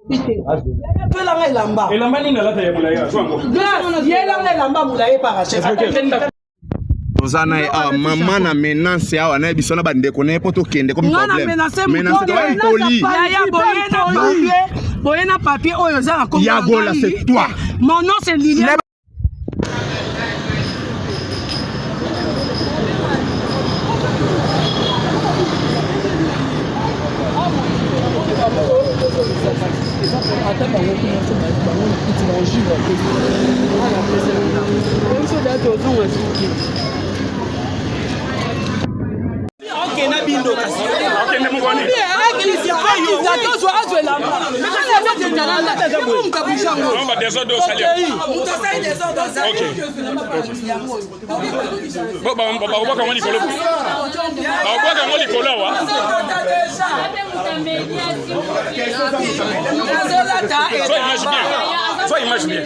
Yelanga elamba. Elamba nini alata ya molayi azwa yango. Yelanga elamba molayi par Rachel. Toza na ye awa mama na menace awa na ye biso na bandeko na ye mpo tokende komi problème. Menace toza impoli. Boye na papier oyo eza na kombo. Yagola c'est toi. Mon nom c'est Liliane. Ata bango kuna so bango na kiti baojivre te biso da tozonga soki okenda bindo kasi okende mokoni tozwa azwa elamba bakobwaka yango likolo bakobwaka yango likolo awa. Sois image bien. Sois image bien.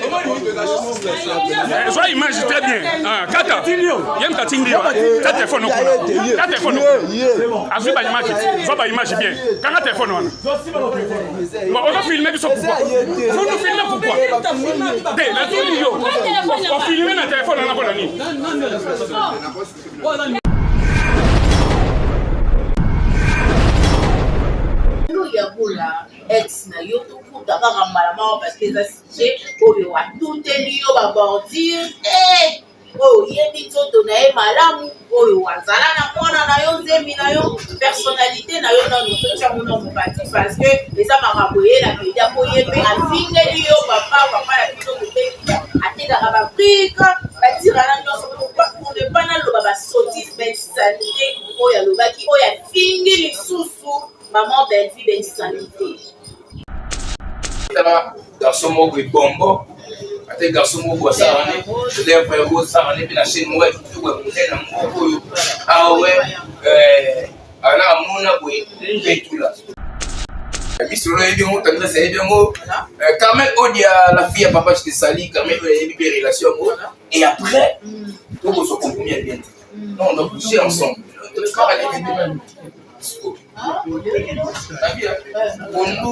Sois image très bien. Ah, kata. Yem katindi. Ta téléphone okuna. Ta téléphone. Azui ba image. Sois ba image bien. Kanga téléphone wana. Bon, on va filmer biso pourquoi? Faut nous filmer pourquoi? Te, na tuni yo. On filmer na téléphone wana pona nini? Ya gola ex na yo, tokuta kaka mbala moko parce que eza sujet oyo atuteli yo babordure te, oyo oyebi nzoto na ye malamu, oyo azala na mwana na yo, nzembi na yo, personnalité na yo nano totiango na mobati, parce que eza makambo eye na media po ye mpe afingeli yo papa, papa ya biso kobengi atekaka babrike batirana nyonso pour ne pas naloba basotis bainsanité oyo alobaki, oyo afingi lisusu maman Bellevue bainsanité. Tala garçon moko ebongo ate garçon moko asala ne lèvre yango osala ne mpe na chaîne moko ya kitoko ya monene na moko oyo awe ana amona boye petula misolo oyebi yango, tendresse ayebi yango, Carmel Odia, la fille ya papa, je te salue. Carmel oyo ayebi mpe relation yango et après tokozwa compromis ya bien te. Non, on doit coucher ensemble. Pondu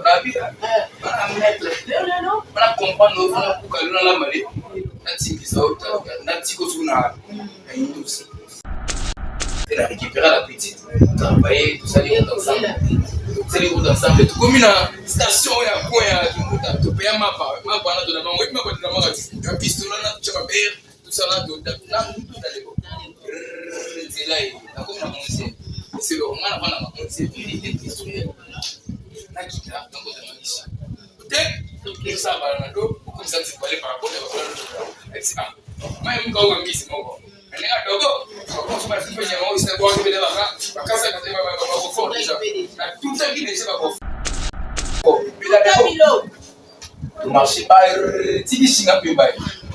nabi bana maître bana comprendre oyo fana kuka lona lambale natikisa natiko soki na indusi na récupérer la petite, travailler, tosali route ensemble, tosali route ensemble, tokomi na station ya coin ya Kimbuta, topeya mapa mapa wana tona bango epi mapa tona maka ya pistola na tutya babere tosala na mutu na lebo nzela ye nakomi na 11 eselo nga na bana na 11 industriel nakita nakota na misi te tosala bala na do okomisa misi pale par rapport ya bakala ah mai muka oka misi moko ndenge dogo natutaki deja tomarche tiki shinga mpe bai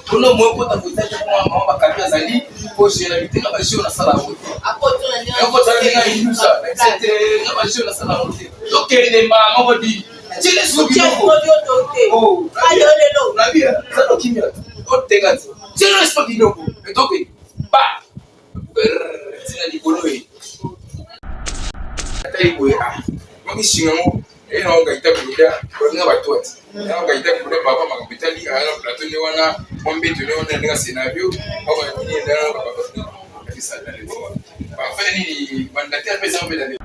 mpona moye kota kotaki mwa mama bakami azali kogela bitenga basio nasala yango te, ekotala ndenge ayusa te nga basio nasala yango te, tokende mbala moko di tiele soki nabi eza lokimia oteka te tiele soki biloko etoke ba tina likolo ye atali boye ah mokisinga ngo ye na ogaita kolia baninga bato ati na ogaita kolia papa makambo etali aya na plateau nde wana mwa mbeto nde wana ndenge scénario bafanya nini mandataire mpe eza mpe na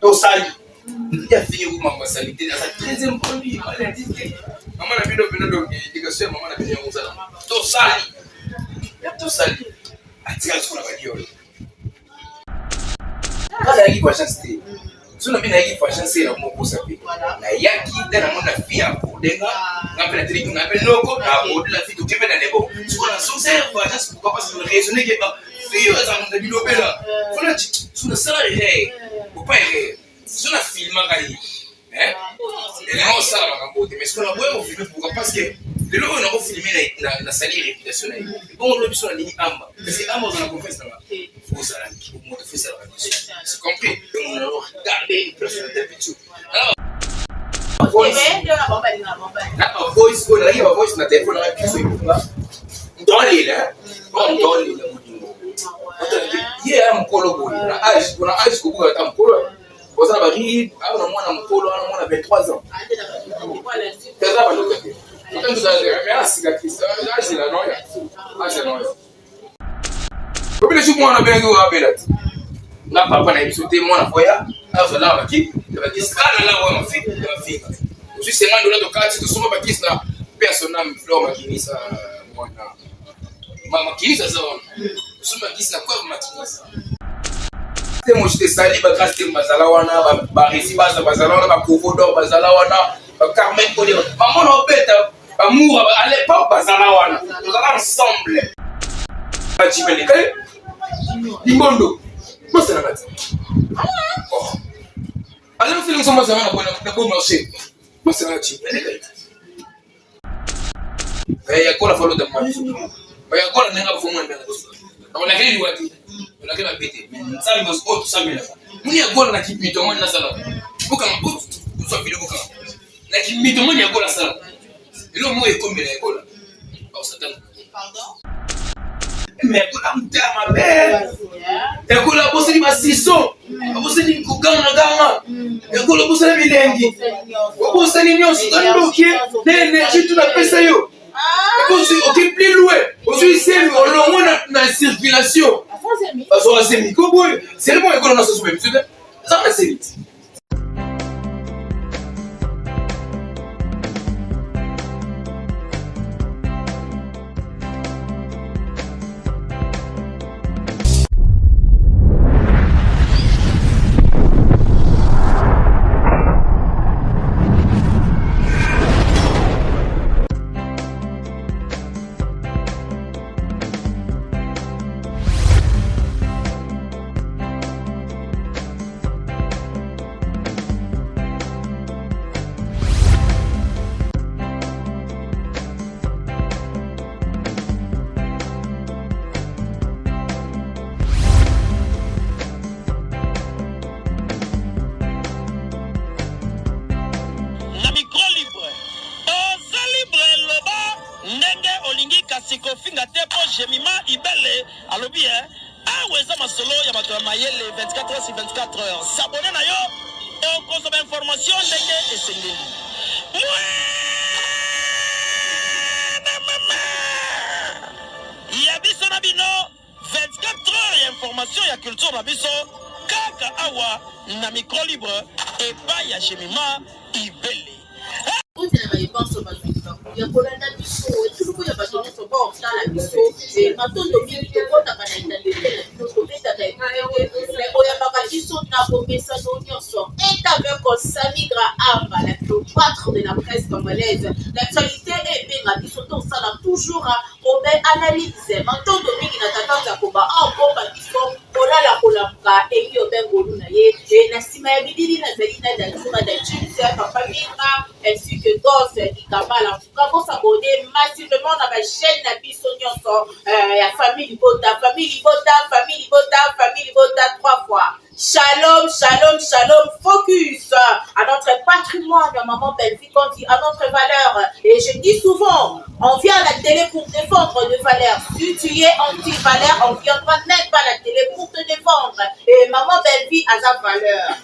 tosali ya fini kumamba salite aza très impoli maladie mama na bino pena donc éducation ya mama na bino yango ozala tosali ya tosali atikala soko na badiolo azalaki vagence te so na bino nayaki vagence na mokosa mpe nayaki nde namoni na fille abordenga nga mpe nateleki nga mpe noko na aborde la fille toke mpe na lebo siko nazongisa ye vagence. Pourquoi? Parce que raisonner ke fille oyo azalaka na bilobela fona so nasala erreur opa erreur so na filmaka ye elinga osala makambo te, mais siko naboya kofilme. Pourquoi? Parce que lelo oyo nakofilme nasali réputation na ye bongo lobi so nalingi amba parce que amba ozala confiance nanga ozala moto fo esalaka biso, c'est compris. Donc garder personnalité biso na bavoice oyo nalaki bavoice na telefone nanga biso ekunga ntolela ntolela molingo ye ya mokolo boye na age mpona age kobuka ata mokolo. Oza na baride, awa na mwana mokolo, wana mwana 23 ans. Eza bandoka te. Azela noya. Azela noya. Obele soki mwana abengi oyo abela te. Nga papa na biso te mwana foya azala baki bakisi kala na oyo mafi mafi. Ozwi 50 dollars tokati tosomba bakisi na personne Flore Makinisa mwana. Makinisa aza wana. Tosomba bakisi na corps Makinisa. Te mo je te salue ba grâce te bazala wana ba ba récit baza bazala wana ba Kovo d'or bazala wana ba Carmen Kole ba mona obeta ba Moura à l'époque bazala wana tozala ensemble ba Jimele kale Limbondo bosana kati oh azali feeling so masana na bona na bon marché masana Jimele kale yakola falo da mwa bayakola ndenge bafomona ndenge olakeli liwa te olakeli mabe te nzambe oyo tosambelaka moni yagola na kimito moni nasalaka bokanga ozwa video bokanga na kimito moni yagola asalaka eloko moko ekombela yagola bakosatana mais yagola motema mabe yagola abosani basiso abosani kogangaganga yagola obosani bilengi obosani nyonso tandoki na energie tu napesa yo ozwi oke plus loin ozwi zemi olongo na circulation bazwaka zemi ko boye sele moko ekolo nyonso sobe biso te eza na zemi te Na micro libre oza libre loba ndenge olingi kasi kofinga te po Jemima Ibele alobi eh awa eza masolo ya bato ya mayele 24 heures sur 24 heures s'abonner na yo okozwa ba information ndenge esengeli. Mwana mama ya biso na bino 24 heures ya information ya culture na biso kaka awa na micro libre epai ya Jemima Ibele. Mbote na baye banso bazwi libaku ya kolanda biso, etuluku ya bato nyonso baotala biso. Matondo mingi, tokotaka na etandelo na bino, tobetaka ekuke te, me boyambaka biso na bomesano nyonso. Est avec Samy Graham, la Cléopâtre de la presse congolaise. L'actualité ebenga biso tosala toujours obe analyse. Matondo mingi na tata Nzakoba aobomba biso kolala kolamuka eyi obe ngolu na ye. Na nsima ya bilili nazali na Dajura Dajus, Papa Minga ainsi que Gos Dikambala. En tout cas, bo s'abonner massivement na ba chaîne na biso nyonso ya famille Libota, famille Libota, famille Libota, famille Libota 3 fois. Shalom, shalom, shalom, focus à notre patrimoine, maman Bellevue Kandi, à notre valeur. Et je dis souvent, on vient à la télé pour défendre nos valeurs. Si tu es anti-valeur, on ne viendra même pas à la télé pour te défendre. Et maman Bellevue a sa valeur.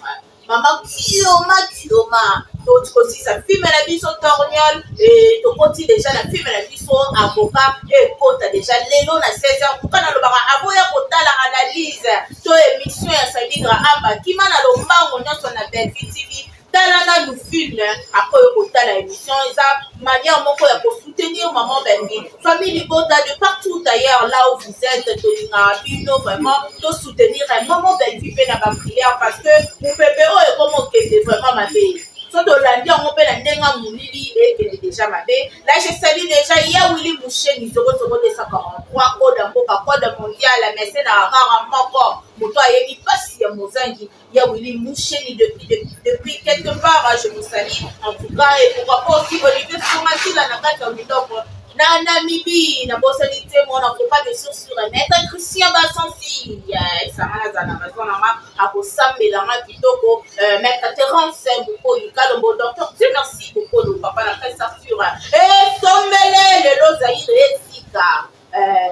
Maman Kioma, Kioma. Tokotisa film na biso torniol et tokoti déjà na film na biso avocat et kota déjà lelo na 16h kuka na lobaka aboya kotala analyse to émission ya Samy Graham kima na lombango nyonso na Bellevue TV tala nanu film après oyo kotala émission eza manière moko ya kosoutenir maman Bellevue famille libota de partout ailleurs là où vous êtes tolingaka bino vraiment tosoutenir maman Bellevue mpe na baprière parce que mopepe oyo ekoma okende vraiment mabe so tolandi yango mpe na ndenge ya molili ekende déjà mabe. Là je salue déjà ya Willy Musheni 00243 code ya mboka code mondial mese na rara moko moto ayebi mpasi ya mozangi ya Willy Musheni depuis quelque part je vous salue en tout cas. Et pourquoi pas aussi Olivier Somatila na kati ya Mindoko na Namibie nabosani te mwana kopa de source sur maître Christian Basansi esanga nazala na bazwa nanga akosambela nga kitoko maître Terence Bukoyi Kalombo docteur Dieu merci Bokolo papa na prince Arthur esombele lelo Zaire esika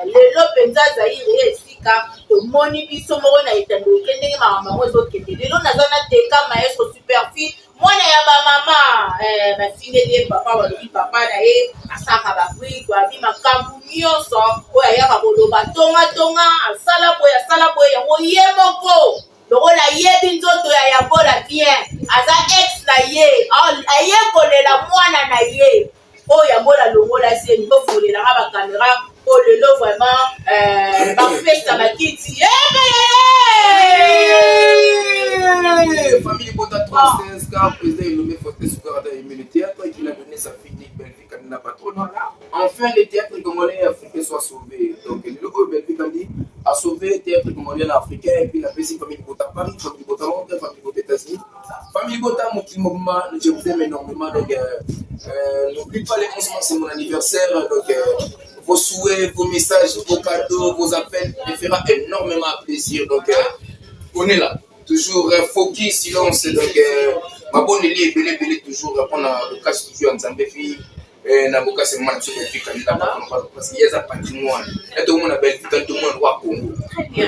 lelo mpenza Zaire esika tomoni biso moko na etando oke ndenge makambo yango ezokende lelo naza na teka maestro. Bafingeli ye papa, balobi papa na ye asalaka babrike, babi makambo nyonso oyo ayaka koloba tongatonga, asala boye, asala boye. Yango ye moko lokola ayebi nzoto ya Yabola bien, aza ex na ye, aye kolela mwana na ye oyo Yabola alongola zemi. Bofolelanga bacaméra po lelo vraiment bapesa bakiti. Famille Bota 316, car président est nommé Faustin Soukarata aimé le théâtre et qu'il a donné sa fille Bellevue Kandi la patronne. Enfin, le théâtre congolais et africain soit sauvé. Donc, le logo Bellevue Kandi a sauvé le théâtre congolais et africain et puis la petite famille Bota Paris, famille Bota Londres, famille Bota États-Unis, famille Bota Mokili Mobimba, je vous aime énormément. Donc, n'oublie pas les 11 mars, c'est mon anniversaire. Donc, vos souhaits, vos messages, vos cadeaux, vos appels me fera énormément plaisir. Donc, on est là. Toujours focus, silence. Donc, mabondeli ebele ebele toujours mpona bokasi toujours ya Nzambe fi na bokasi mwana biso Bellevue Kandi la patronne, parce que ye aza patrimoine. Ya tomona Bellevue Kandi, tomona roi Congo,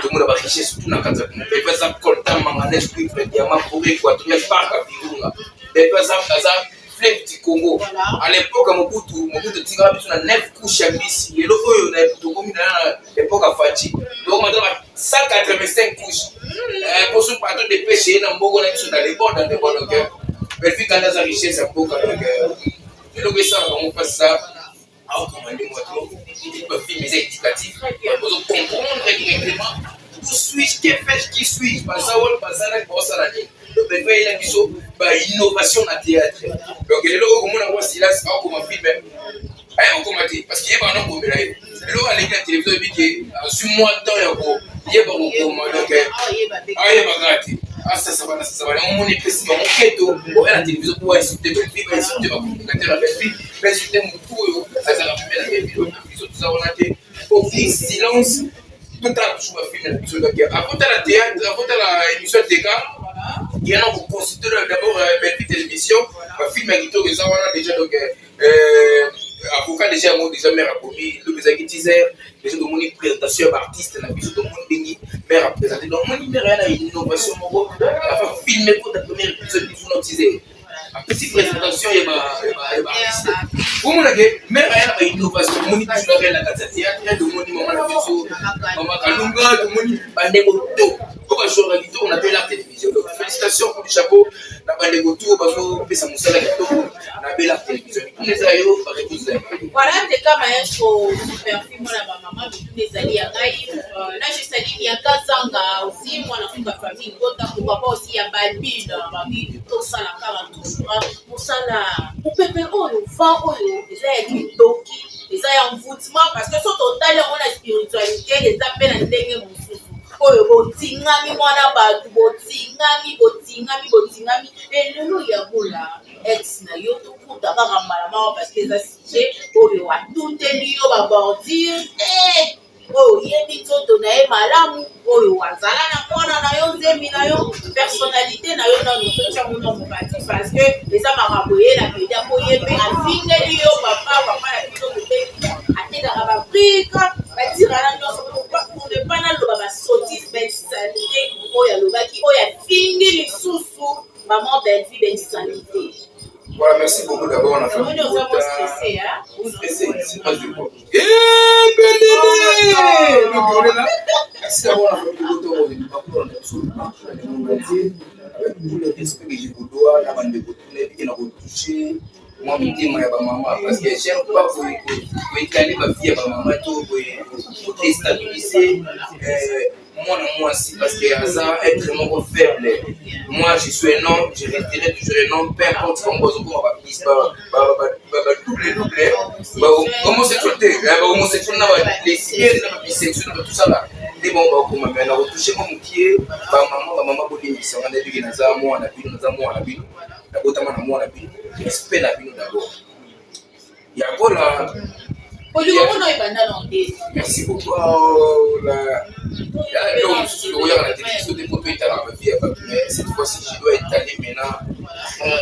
tomona barichesse tout na kati ya Congo. Bellevue aza coltan, manganèse, cuivre, diamant, forêt équatoriale, parc ya Virunga. Bellevue aza fleuve du Congo. À l'époque ya Mobutu, Mobutu etikaka biso na 9 couche ya mbisi. Lelo oyo na tokomi na époque ya Fatshi, tokomata na 185 couche poso bateau de pêche ye na mboko na biso dans les bons, dans les bons. Donc Bellevue Kandi aza richesse ya mboka. Donc eloko esala bango mpasi sa aokoma nde moto bafilm eza éducatif, ozo comprendre directement où suis-je, que fais-je, qui suis-je, baza wana, bazalaki baosala nini. Donc Bellevue ayela biso bainnovation na théâtre. Donc lelo oyo komona kwa Silas aokoma film, aye kokoma te parce que yebaka nakomela ye. Lelo aleki na télévision, yebi ke azwi mwa temps ya koyeba kokoma. Donc ayebaka te, asasa bana, sasa bana. Omoni epesi bango keto oya na télévision po bainsulte Bellevue, bainsulte bacommunicateur ya Bellevue, bainsulte motu oyo azalaka pembe na Bellevue. Biso toza wana te. Oki silence, totala toujours bafilm na biso. Donc akotala théâtre, akotala émission teka yana koconsulte d'abord Bellevue Télévision. Bafilm ya kitoko eza wana déjà. Donc avocat déjà, yango déjà mare akomi lobi, ezalaki teaser déjà. Tomoni présentation ya baartiste na biso, tomoni ndenge mare aprésente. Donc omoni mare ya na innovation moko afa filme kota premier épisode ifuna teaser, apesi présentation ya baartiste. Omonake mare aya na bainnovation. Tomoni toujours na kati ya théâtre, tomoni mama na biso mama Kalunga, tomoni bandeko to oyo bazwaka kitoko na Bela Télévision. Donc félicitations, coup de chapeau na bandeko to bazopesa mosala kitoko na Bela Télévision. Mituna eza yo, baréponse. Voilà, teka maestro Superfi, mwana bamama. Mituna ezali ya ngai na je ya Kazanga aussi, mwana suka famille Ngota, pourquoi pas aussi ya Babine. Babi tosala kaka toujours mosala mopepe oyo, vent oyo eza ya kindoki, eza ya mvutiment, parce que so totali yango na spiritualité, eza mpe na ndenge mosusu oyo botingami mwana bato, botingami, botingami, botingami. Elelo ya bola ex na yo, tokuta kaka mbala moko parce que eza sujet oyo atuteli yo babordure, oyo oyebi nzoto na ye malamu, oyo azala na mwana na yo, nzembi na yo, personnalité na yo nano totiango na mobati, parce que eza makambo ye na media po ye mpe afingeli yo papa, papa na biso tobengi atekaka babrike, batirana nyonso pour ne pas naloba basotise, bainsanité oyo alobaki, oyo afingi lisusu maman Bellevue, bainsanité. Voilà, merci beaucoup d'abord. On a fait stressé, hein? Stressé, c'est pas du quoi. Eh, Bénédé! Donc, on est là. Merci d'abord la famille Boto, on est partout dans le monde entier. Avec tout le respect que je vous dois, la bande de tous les qui ont touché moi mitema ya bamama, parce que j'aime pas koétaler bafille ya bamama to kodéstabiliser mwana mwasi, parce que aza être moko faible. Moi, je suis un homme, je resterai toujours un homme, peu importe comment bazokoma badouble double bahomosexuel te, bahomosexuel na balesbienne na babisexuel na batusala nde bango bakoma. Mais na kotouche mwa mokie bamama, bamama bolimbisanga, ndebiki naza mwana bino, naza mwana bino, nabotama na mwana bino. Respect na bino d'abord yakola. Bolingo mona ebanda na nde? Merci beaucoup. Eloko mosusu tokoyaka na télévision te po toetalaka bavie ya bato, mais cette fois-ci je dois étaler maintenant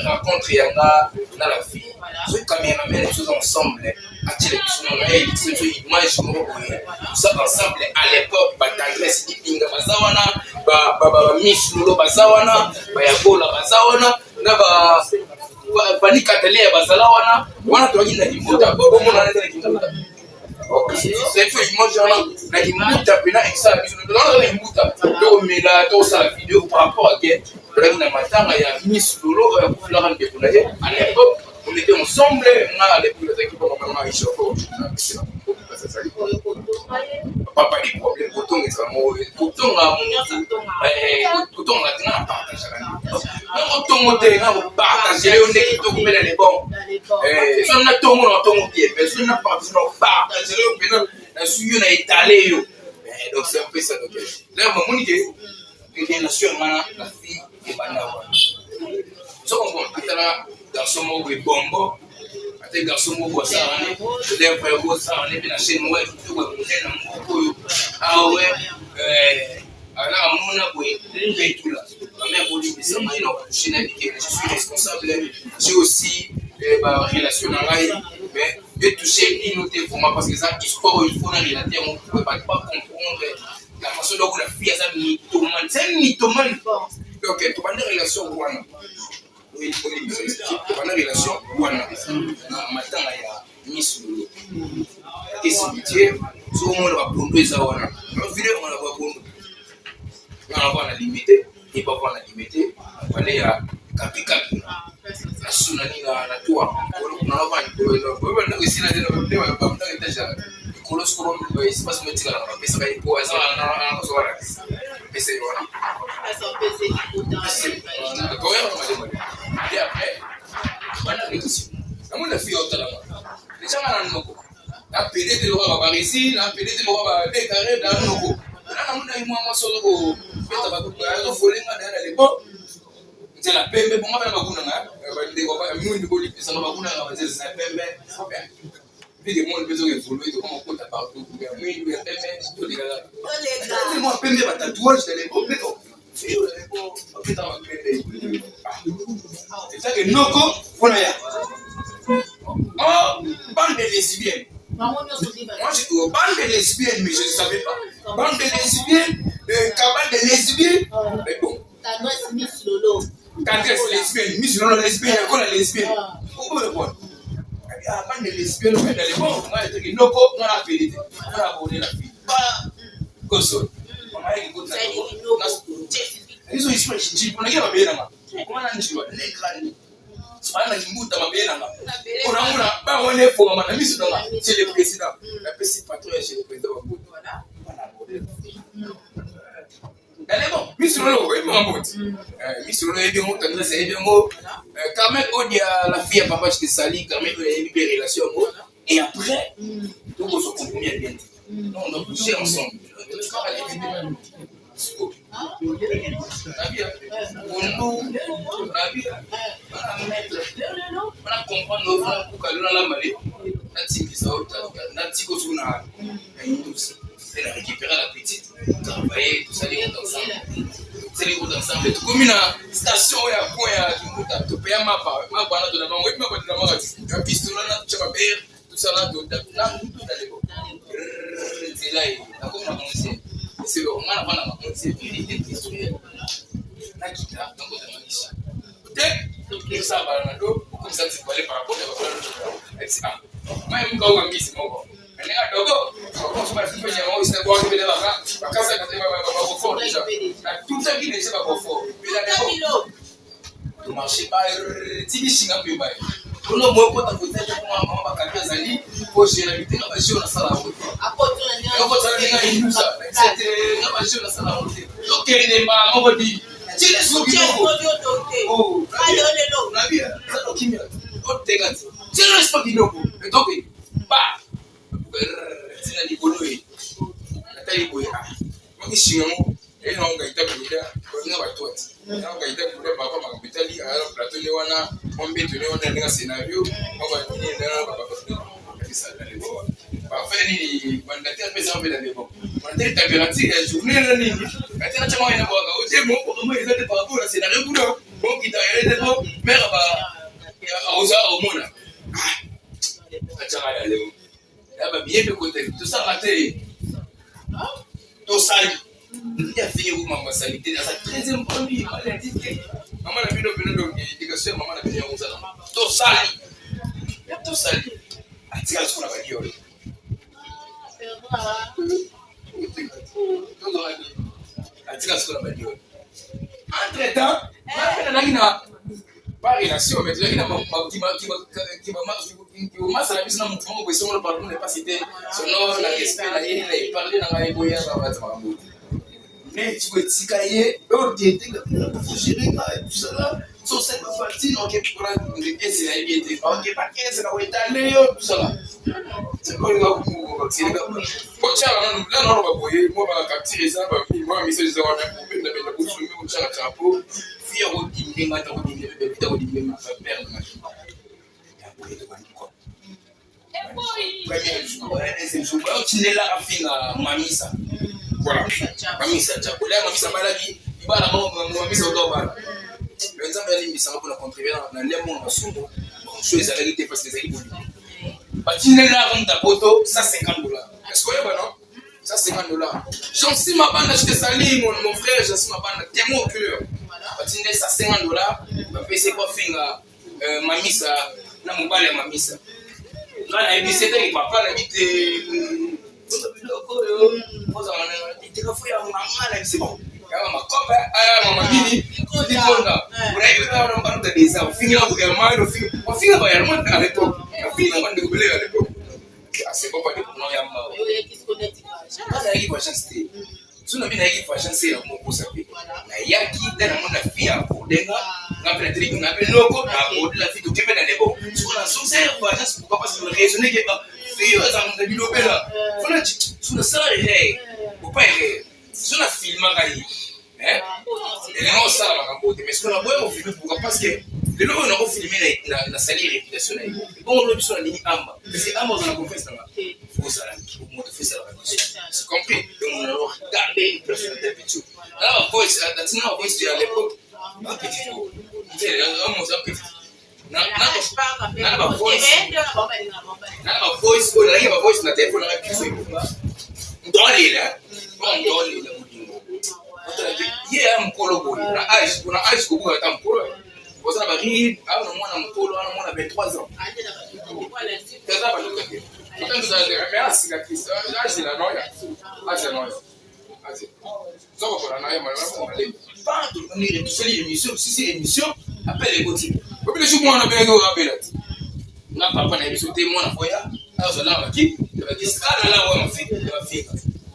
rencontre yanga na la fille. Soki cameraman biso ensemble atiela biso nano elakisa biso image moko boye, toza ensemble à l'époque. Batendresse Ipinga baza wana, bamiss Lolo baza wana, bayakola baza wana na ba. Fani Kataleya bazala wana wana toyaki na Kimbuta bomona na Kimbuta. C'est fait image wana na Kimbuta mpena esala biso tozala na Kimbuta tokomela tosala video par rapport à ke tozalaki na matanga ya Miss Lolo oyo akufelaka ndeko na ye. À l'époque on était ensemble, nga à l'époque nazalaki mpo mama nanga Ishoko. Papa des problèmes kotonga ezala moko kotonga kotonga te nga na partageaka nga kotongo te nga kopartage yo nde kitoko mpe na le bon so na tongo na tongo bien mais so na partage na partage yo mpena nazwi yo na etale yo. Donc c'est un peu ça. Donc là mamoni ke relation ya nga na fille ebanda wana. So comprendre atala garçon moko boye bombo ate garçon moko asalaka ne lèvre yango osalaka ne mpe na chaîne moko ya kitoko ya monene na moko oyo awe ala amona boye petula mame akolimbisa ngai na kotouche na bike. Je suis responsable, j'ai aussi ba relation na ngai, mais etouche bino te vraiment parce que eza histoire oyo il faut na relate yango po bato ba comprendre la façon dont la fille aza mythomane, c'est un mythomane. Donc tobanda relation wana, tobanda relation wana na matanga ya Miss Lolo ke cimetière. So omona bapondo eza wana video wana bapondo nga na limite ye papa na limite pale ya kapikapi na sunani na toa na ndako esila te ndako etage ya likolo soko espace mo etikala bapesaka ye po aza pesa ye wana. Et après bana relation namoni fille otalama deja nga na noko napede te lokola babarisi napede te lokola badekare na noko na namoni mwa mwasi ozo kobeta azofolenga na ye na lebo nzela pembe bonga bana bakunanga bandeko mwindu bolipisanga bakunanga banzela ya pembe mpe monde mpe ezo évolue tokoma kokota partout ya mwindu ya pembe tolekaka mwa pembe ba tatouage na lebo mpe ezaka noko mpona ya oh bande de lesbiennes. Moi, je dis bande de lesbiennes, mais je ne savais pas. Bande de lesbiennes, cabane de lesbiennes. Mais bon. Tendresse Miss Lolo. Tendresse lesbienne, Miss Lolo lesbienne, encore la lesbienne. Pourquoi le voir? Ah, bande de lesbiennes, on est bon. Moi, je dis noko, on a fait. On a abonné la fille. Bah, kosol. Mama yake kota. Hizo histoire jipo na kila mabele nanga. Kwa na njiwa, negrani. Bana na kimbuta mabele nanga. Onamona bango nde efongama na miso nanga chez le président. Napesi patron ya chez le président babutu. Voilà. Allez bon, miso lolo oyebi makambo ti. Miso lolo oyebi yango, Tendresse ayebi yango. Carmel Odia, la fille ya papa, je te salue. Carmel Odia ayebi mpe relation yango. Et après, tokozwa compromis ya bien te. Non, on doit bouger ensemble. Pondu nabia bana maître bana comprendre ofana kuka lona lambale natikisa natika osuku na indusi mpe na récupérer la petite travailler tosali route ensemble, tosali route ensemble tokomi na station oyo ya coin ya Kimbuta topeya mapa mapa wana tona bango epi mapa tona maka ya pistola na tutya babere tosala na mutu na lebo nzela ye nakomi na 11 eselo nga na bana na 11 vérité industrielle nakita nakota makisi te tosala bala na do okomisa nzibale par rapport ya bakala ah mai muka oka mbisi moko ndenge dogo natutaki deja bakofort tomarche tikisinga mpe baye ono moyo kota kotaki mwa mama bakapi azali kogera bitenga basio nasala yango te okotala ndenge ayindusa te nga basio nasala yango te tokende mbala moko di tile soki nabia oteka te tile soki biloko etoke ba tina likolo ye natali boye makisinga ngo ena ngaita kuda nga batwati na ngaita kuda papa makambo etali ala plateau ne wana mwa mbeto ne wana ndenge scénario bafai nini mandataire mpe eza mpe na lebo mandataire température ya journée na nini atena tia mwa ena bwaka otie moko eza te par rapport na scénario kuna okita te po mare ba oza omona atiaka ya leo ya babiye mpe kote tosala te tosali ya fille oyo mama asali te aza 13e produit maladie te mama na bino pena donc éducation ya mama na bino yango ozala. Tosali tosali, atikala soko na baliole. Atikala soko na baliole. Entre temps, nazalaki na pas relation, mais tozalaki na kimasa na biso na motu moko boye songolo, pardon ne pas citer son nom, na respect na ye, na eparle na ngai boye, bato makambo te. Mais siko etika ye oyo te te, gérer ngai tout ça là, so osali bafacture, oke ese nayebi ete oke bakese na koetale yo, tout ça là. Otyaka nanu nanu aloba boye, mwa bacapture eza, mwa message eza wana, kobendabenda kosumi otyaka tyaka po fi akodimine ngai, takodimine bebita, kodimine bapere na ngai. Après tobandi quoi? Premier jour, deuxième jour, otindelaka finga Mamisa. Voilà, Mamisa Tchakola, Mamisa balaki libala moko, Mamisa otobala. Mais Nzambe alimbisanga mpona contribue na lembo na masumu so ezalaki te, parce que ezalaki bolingo. Batindelaka muta poto 150 $. Est ce que oyeba non? 150 $. Jansi Mabanda, je te salue, mon frère Jansi Mabanda, témoin oculaire. Batindeli 150 $, bapesi po finga Mamisa na mobali ya Mamisa. Ngai nayebi setaki papa nayebi te biloko oyo ozala teka fo ya mama na biso, bon, ya makope aya mama nini likonda onayebi banuta desa ofinga Herman, ofinga ba Herman à l'époque, ofinga bandeko bele à l'époque. Ah, c'est bon, pas de non ya mama nayaki vagence te. So na bi nayaki vagence ya mokosa mpe nayaki nde namona fille abordenga nga mpe nateleki nga mpe noko na aborde la fille, tokembe na lebo. Siko nazongisa ye vagence. Pourquoi? Parce que raisonner ke fille oyo azalaka na bilobela fona so nasala erreur opa erreur, so na filmaka ye elinga osala makambo te. Mais siko naboya kofilme. Pourquoi? Parce que lelo oyo nakofilme, nasali réputation na ye. Bongo lobi biso nalingi amba, parce que amba ozala confiance nanga, ozala moto fo esalaka biso, c'est compris. Donc on a gardé personnalité biso na ba voice, natina ba voice à l'époque, ba petit amoza petit na ba voice, na ba voice oyo nalaki, ba voice na telefone nanga biso ebunga. Ndolela ndolela molingo ye ya mokolo boye na age, mpona age kobuka ata mokolo oza na baride awa na mwana mokolo wana, mwana 23 ans eza baluka te. Azela noya, azela noya, zokokola na ye malema. Tosali émission, sisi émission, appel ekoti obile su mwana abelaki oyo abela te. Nga papa na biso te, mwana foya azala baki bakisi alala oyo mafi bafinga,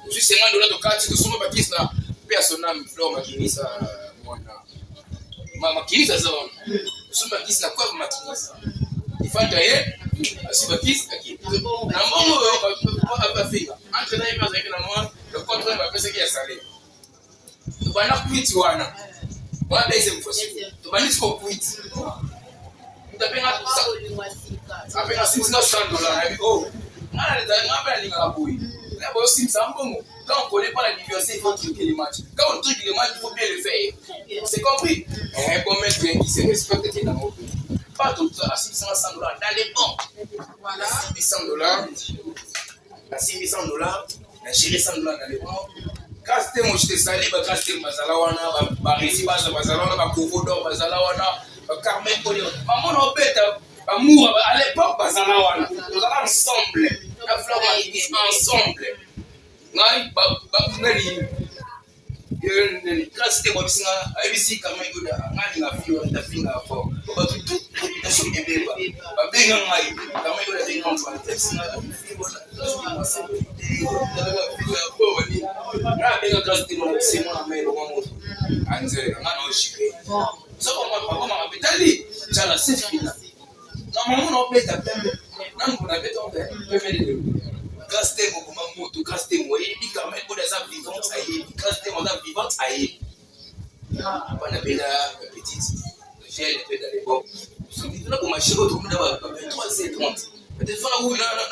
ozwi 50 $, tokati tosomba bakisi na mpe ya sonami Flore Makinisa, mwana Makinisa aza wana, tosomba bakisi na coiffe Makinisa ifanda ye asi bakisi aki na mbongo oyo bafinga. Entre na ye mpe azalaki na mwa le contrat bapesaki ya salaire. Tobanda kwiti wana wana, deuxième fois tobandi siko kwiti, moto apenga simisi na 100 $. Nayebi o nga mpe nalingaka boye na boyo simisa mbongo. Quand on connaît pas l'adversaire, il faut truquer les matchs. Quand on truque les matchs, il faut bien le faire, c'est compris. Un bon maître qui se respecte qui n'a pas tout à 600 $ dans les banques. Voilà, 600 $, na 600 $, na gérer 100 $ dans les banques. Grâce te mo, je te salue. Bagrâce te bazala wana, baresi baza bazala wana, bakovo d'or bazala wana, bacarmen poli bamona obeta bamour à l'époque bazala wana. Tozala ensemble na Fleur Makinis, ensemble ngai nani grâce te bobisinga ayebisi Carmen Goda ngai alinga fille wana, tafinga fort po bato tout réputation ebeba. Babenga ngai, Carmen Goda abenga moto abisinga fille wana, nga abenga grâce te mona bisi mona mai eloko moto anzela nga na ojire sokomama betali tsala sefina na mama na obeta pembe nanu mpona beta pembe lelo. Grâce te mokoma moto, grâce te moyebi Carmen Goda aza vivante, ayebi grâce te aza vivante, ayebi bana bela petite gel mpe dans l'époque nakoma shiko tokomina ba 23h30, peut-être fana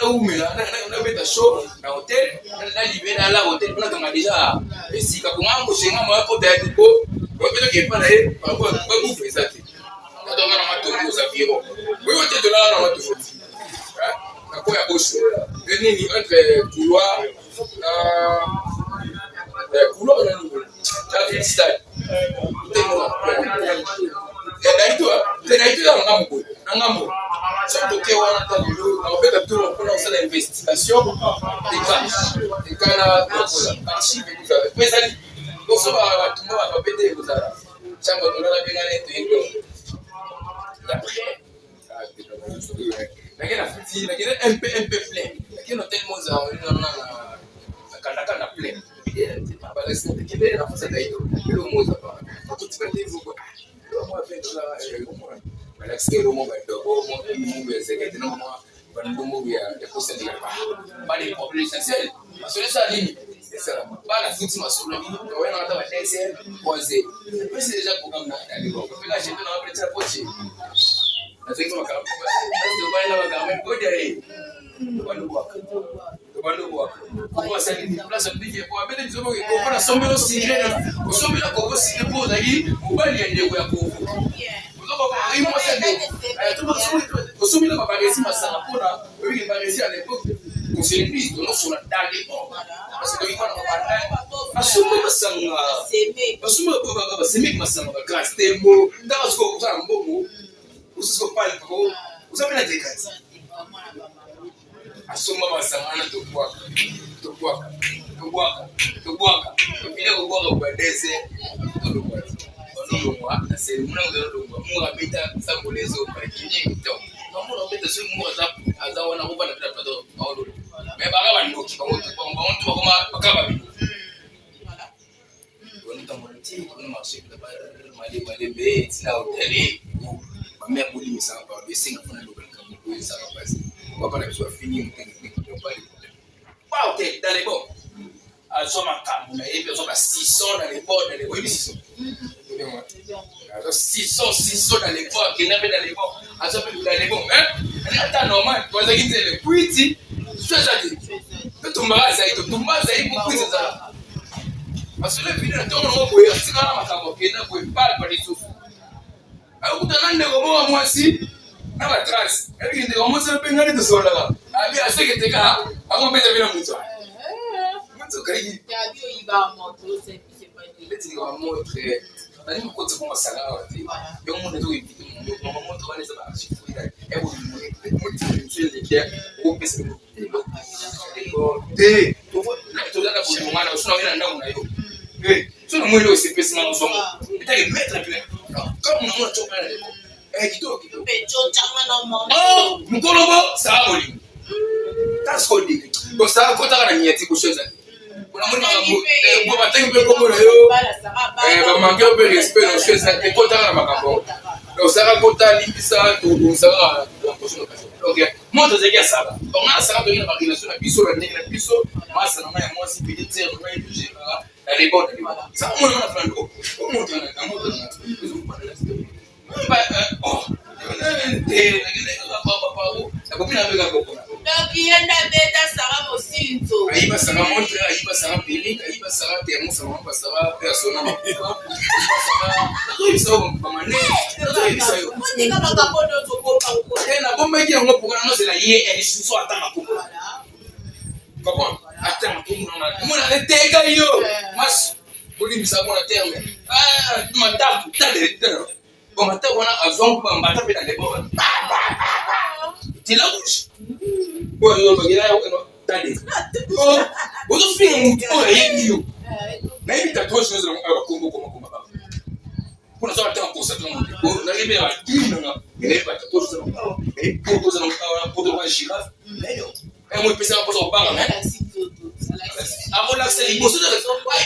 naumela nabeta show na hotel, nalibela ala hotel mpona kanga déjà esika konga moshenga moya kota ya te po obetoki epa na ye babufe eza te. Natonga na matongo oza biro oyo te, tolala na matongo na koya bosho nini entre couloir na couloir na nini na ville stade. Nayi to te, nayi to eza nanga moboye. Na ngambo soki toke wana ta lelo nakobeta tour mpona kosala investigation eka eka na lokola archive ekozala po ezali liboso batumba bato babete ekozala ntango tolala mpe ngai toyebi après nake na futi nakende mp mp plein nakende hotel moza na kandakanda plein kende na futi daito elo moza bakuti bandevu balakisi elo mo badobo mo mungu ya zekete no mwa bandungu ya kosalika ba des problèmes essentiels masolo esala nini esalama bana futi masolo oya na ba dessert croisé pesi déjà programme na pela jeto na bapesa poche nazalaki makambo na makambo odia ye tobandobwaka tobandobwaka koko asali place abiki po abete biso boke koko nasombela sigre osombela koko sigre mpo ozalaki mobali ya ndeko ya koko osombela babaresi masanga mpona oyebiki baresi à l'époque conseil tonosola dans l'époque parce que toyiki wana babanda basomba masanga basomba basemeki masanga bagrace tembo ntaka soki okosala mbongo osusi kopale pako oza mpe na dekati asomba masanga wana tobwaka tobwaka tobwaka tobwaka topile kobwaka ba deze tolongwa tolongwa na selemuna tolongwa mungu abeta sambola ezobakini to bamona obeta soki mungu aza aza wana kobanda mpe na plateau aololo me baka bandoki bango bango to bakoma baka babino tonitambola ti toni marché malembe tina hotel bamare bolimisaka pardon esenga mpona loba likambo oyo ezaka mpasi papa na biso afini motengepali ba hotel dans les bons azwa makambo na ye mpe azwa ba 600 dans les bons dans les oyebi 600 azwa 600 600 dans les bons akenda mpe dans les bons azwa mpe dans les bons ata normal toazaki nzele kwiti so eza te totumbaka azali totumba azali po kwiti ezala masolo ebimi na ntongo nango boye atikala makambo akenda boye palpa lisusu akuta na ndeko moko ya mwasi na batrace ebiki ndeko mwasi mpe ngani tosololaka abi aseketeka akobeta bino moto moto kai neti montre nani mokoti ko masanga awa te yango mona ezo evite mama moto wana eza baarchive moto eleki okopesa te toza na bolingo wana osona oye na ndako na yo so na moi eloko esepesi nga nozongo etake maître plein comme namona toko na leko kitoko kitoko mokolo bo saa bolingo tasiko odiki osala kotaka na miati koso ezali namoni makambo batangi mpe kombo na yo bamanke mpe respect na oso eza te kotaka na makambo osala kota limbisa tobongisaka ok moto ozalaki ya sala donc nga nasala toyei na barelation na biso na ndenge na biso masa na ngai ya mwasi petite sœur na ngai togéraka na lebon sa omona na flando omoto na moto na Donc ye nde abeta Sarah Mosinzo. Ayiba Sarah montre, ayiba Sarah perruque, ayiba Sarah thermos, ayiba Sarah persona makufa. Nazoyebisa yo bamane, nazoyebisa yo. Otika makambo nyonso okoma okoma. Te nabombaki yango mpo na nozela ye ya lisusu atanga kombo. Comprendre? Atanga kombo na ngai. Omona eteka yo. Mas bolimbisa mpo na terme. Ah, mataku, tale, tale. Bon, mataku wana azwa mbata mpe na lebo. Tela rouge. Oyo azobakela yango tale. Ozofinga motu oyo ayebi yo. Nayebi tatouage nyonso yango awa kombo koma koma baba. Mpo naza ata concentre motu. Nayebi ya batune nanga. Nayebi batatuage nyonso awa. Nayebi poto oza awa poto wa girafe. Nayebi yango epesaka mposa kobanga me akolakisa liboso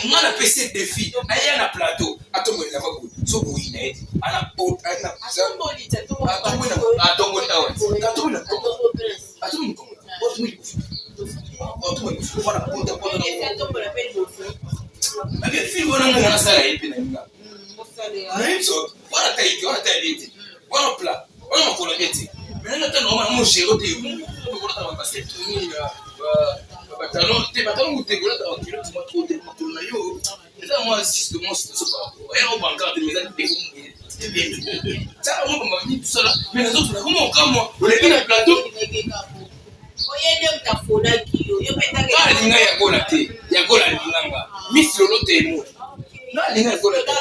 nga napesi defi aya na plateau atombolela maboye so boyi na ye te atomboli awa atomboli atomboli fili wana nga nasala ye mpe na nga nayebi so wana tayi te wana tayi bien te wana plat wana makolo bien te mais nanga tano wana mo gero te kolata ba basket nini batalon te batalon te kolata ba culotte mwa trop te makolo na yo eza mwa justement situation par rapport ya bancarte mais eza te tala mwa bamami tosala mais nazotuna koma okamwa oleki na plateau oye nde moto afolaki yo yo mpe alinga yakola te yakola alinganga miss lolo te mo nga alinga yakola te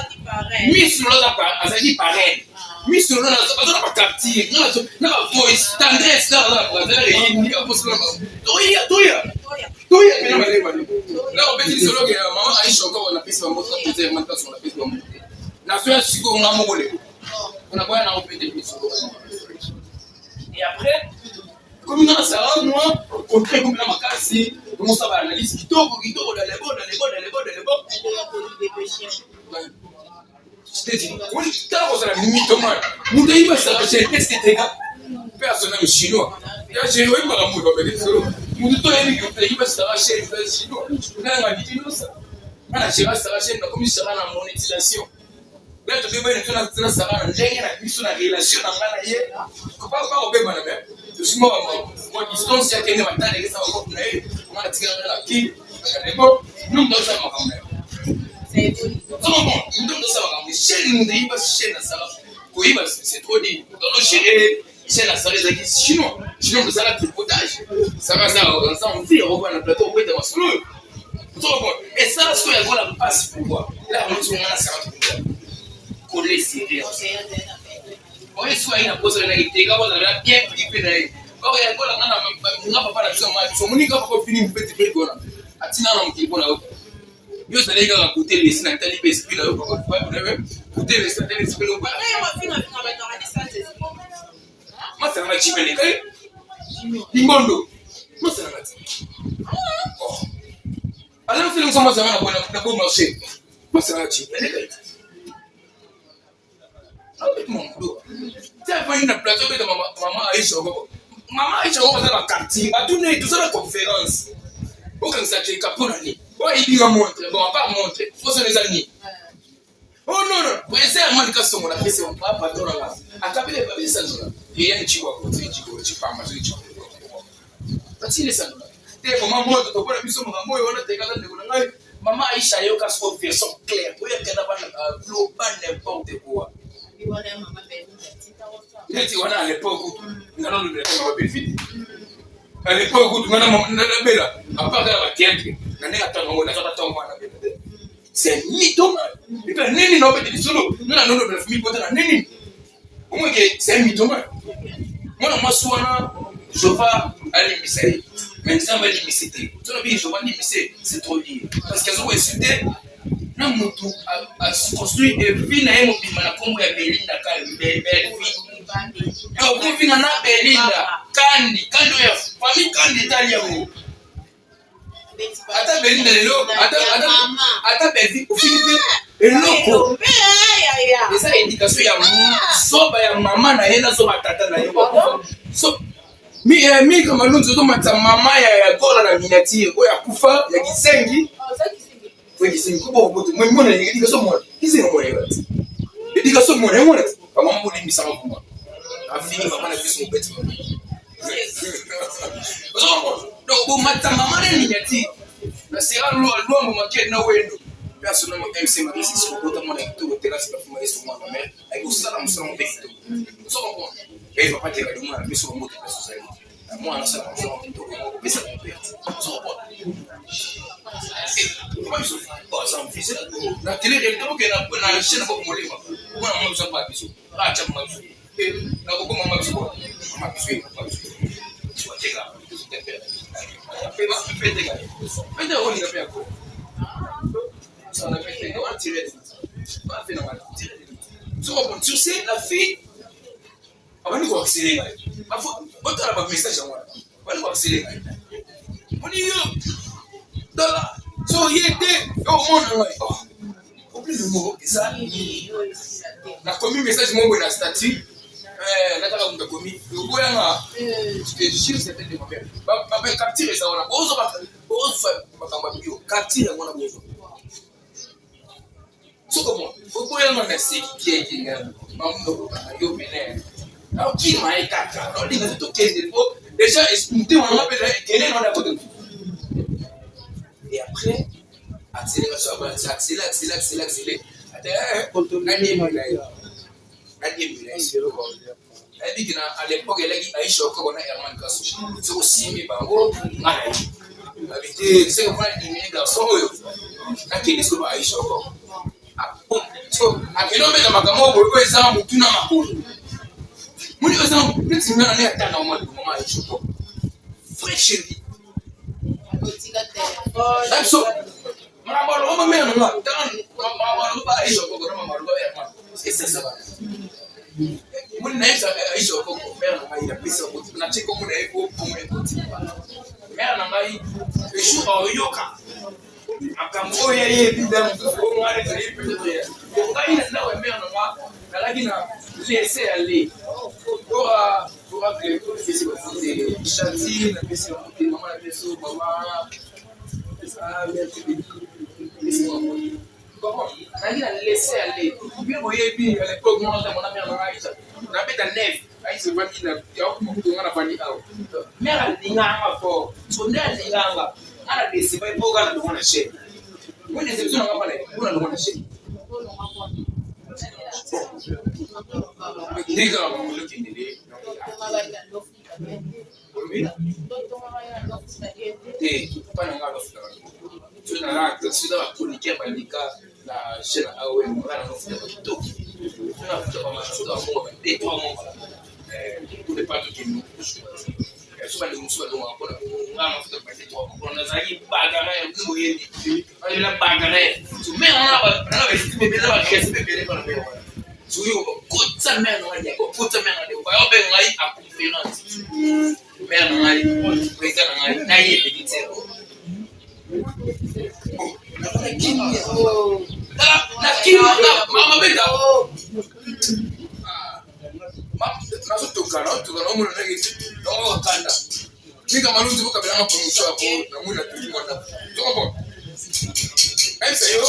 miss lolo azalaki parraine. Miso na baza na bacapture na bavoice tendresse na baza na brazza eyindi aposala toya toya toya pena malema na obeti lisolo ke mama Aisha okoko na pesi bango na poser man kaso na pesi bango na soya siko nga moko le na boya na obeti lisolo. Et après komi nga na Sarah, moi contraire, komi na makasi komosala ba analyse kitoko kitoko dalebo dalebo dalebo dalebo. Tala kozala mythomane, moto ayiba Sarah Cheri, est-ce que teka mpe azonami chinois ya Cheri oyebaka moto babele solo moto to oyebi ke ayiba Sarah Cheri eza chinois nanga didinosa nga na Chera Sarah Cheri nakomi Sarah na monétisation bia tobebani to na Sarah na ndenge na biso na relation na nga na ye bakobebana me tosi mwa distance yakende matala ekesa bakopo na ye nga natikala na ki lebo nomuto osala makambo na yo. Moto osala makambo chaîne, moto ayiba chaîne na Sarah koyiba, c'est trop dit. Tono gérer chaîne na Sarah ezalaki chinois chinois, tosala tripotage. Sarah aza aza envie akokoa na plateau obeta masolo oyo esala sikoyo yakola mpasi. Pourquoi la moto nga na Sarah kole serré oyo soki ayi na posa na eteka kozala bien privé na ye oyo yakola nga na papa na biso ma biso moninga papa fini mopeti mpe kona atina na mokili mpona yo yo ozalaki kaka kote lesi na tali mpe esprit na yo kote lesi na tali esprit na yo masanga chibeleka limbondo masanga ti azali fili musa masanga na bon marché masanga chibeleka ti afandi na plateau beta mama Aisha okoko mama Aisha okoko aza na quartier batuna ye tozala conférence okangisa teka mpo na nini oyo ayibinga montre. Bon, apart montre osona eza nini? Oh non non, président Armand Kasongo na pesi pa patron na akabele ba pesa ndola. Ye ni chikwa ko ti chiko chipamba so chiko. Batile sa ndola. Te mama moto to pona biso makambo oyo wana tekala ndeko na ngai. Mama Aisha yoka so version claire. Oyo kenda bana global n'importe quoi. Neti wana à l'époque ngana lobela mama Belvide. À l'époque kutu ngana nabela à part ya ba théâtre na ndenge atango ngo nazaka tango wana bela. C'est mythomane. Et puis nini na obeti lisolo nga na nono na famille pota na nini omoi ke c'est mythomane. Mwana mwasi wana Jova alimbisa ye mais Nzambe alimbisi te. Tona bi Jova alimbisi, c'est trop dire parce que azoko insulte na mutu aconstruit evi na ye mobimba na nkombo ya Belinda Kandi Bellevie. Okofinga na Belinda Kandi Kandi oyo ya famille Kandi etali yango ata Belinda lelo ata Belvi ofini mpe eloko eza éducation ya zoba ya mama na ye na zoba tata na ye. So Mika Malunzi ozomatisa mama ya Gola na miniature oyo akufa ya kisengi oyo kisengi kobokoboto mona éducation mona kisengi mona ye éducation mona ye mona bamama bolimbisanga kuma afini mama na biso mobeti. Donc bomata mama na miniature na sera lwambo makele na wendo personnellement MC Marisi sikobota mwana kitoko terasi bafuma yesu mwana mare ayi kosala mosala mpe kitoko. Ozo comprendre e papa teka de mwana biso bamoto mpe sozali mwana asala mosala kitoko opesa mopere. Ozo comprendre na télé réalité boke na chaîne boko molema omona mama biso mpa biso atya mama biso nakokoma mama biso mama biso mama biso ateka pete olinga mpe yako sur ce la fille abandi koaccéléré ngai botala bamessage yango wana abandi koaccéléré ngai moni yo tala so ye te omona ngai problème moko eza nini. Nakomi message moko boye na statut nataka moto akomi oboyanga jure certaine de ma mère bacapture eza wana bozwa bozwa makambo ya bio capture yango wana bozwa soko mo oboyanga na seki mamunokokanga yo pene naokima ye kaka naolinga te tokende po déjà motema nanga mpe ekende na kote. Et après accélération accélé accélé accélé accélé nadiembela ye nadiembela ye nayebi ke na à l'époque elaki Aisha Okoko na Herman Kaso soki osimbi bango nga na ye babi te seke mpona dimine garçon oyo nakende sikoyo Aisha Okoko akende obeta makambo oyo boye oyo ezanga motu na makolo. Moni oza neti nga na ne atanga mwa mama Aisha Vrai chéri. Otika Biso makambo aloba mère na nga. Makambo aloba Aisha Okoko na makambo aloba Herman. Esasa bana. Moni nayebisa Aisha Okoko mère na ngai napesa natie kombo na ye po kombo ekoti. Mère na ngai le jour aoyoka makambo oyo yayebi nda mosusu oyo ngai ezali peut-être ngai na ndako ya mère na nga nazalaki na laisser aller ora ora pesi bafote chanti napesi bafote mama na biso mama pesi bafote nazalaki na laisser aller bino boyebi à l'époque mwana ntango na mère na ngai nabeta nef aise vandi na nga navandi awa mère alinganga fort so nde alinganga nga na décevoir ye mpo nga na longo na chaîne oyo déception na nga mpana mpo na longo na chaîne ndenge kaka bango okendele olobi te mpa na nga alofutaka soki naza bachroniqueur balika na chaîne na awe nga na nofutaka kitoko soki nafutaka mafuta bango ba deux trois mois pour ne pas tokende so bandeko mosusu balongaka mpona nga mafuta bate trois mois nazalaki bagara ya boyebi na bagara so mare na baestime ebele na barespect ebele mpona mare wana soki okota mare na ngai okota mare na ngai bayobenga ngai a conférence mare na ngai président na ngai naye petit sero nakimaka mama beta nazotoka nazotoka naomona ndenge naoka kanda mika malunzi bokabelanga promotion yako namoni natoki mwa ndako tokopona ayebisa yo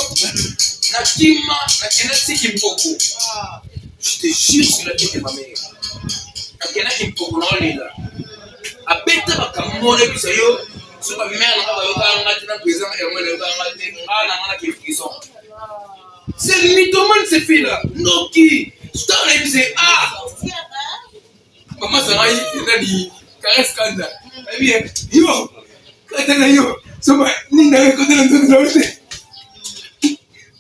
nakima nakenda tiki mpoko je te jure sur la tête de ma mère nakendaki mpoko naolela abeta makambo wana ebisa yo so bamere nanga bayokaka nga te na président herman ayokaka nga te nga na nga nake prison c'est mythomane ce fille là ndoki ntango nayebisa ye ah mama sangai nani caresse kanda ayebi ye yo kata na yo soba nini na yo ekota na nzoto na yo te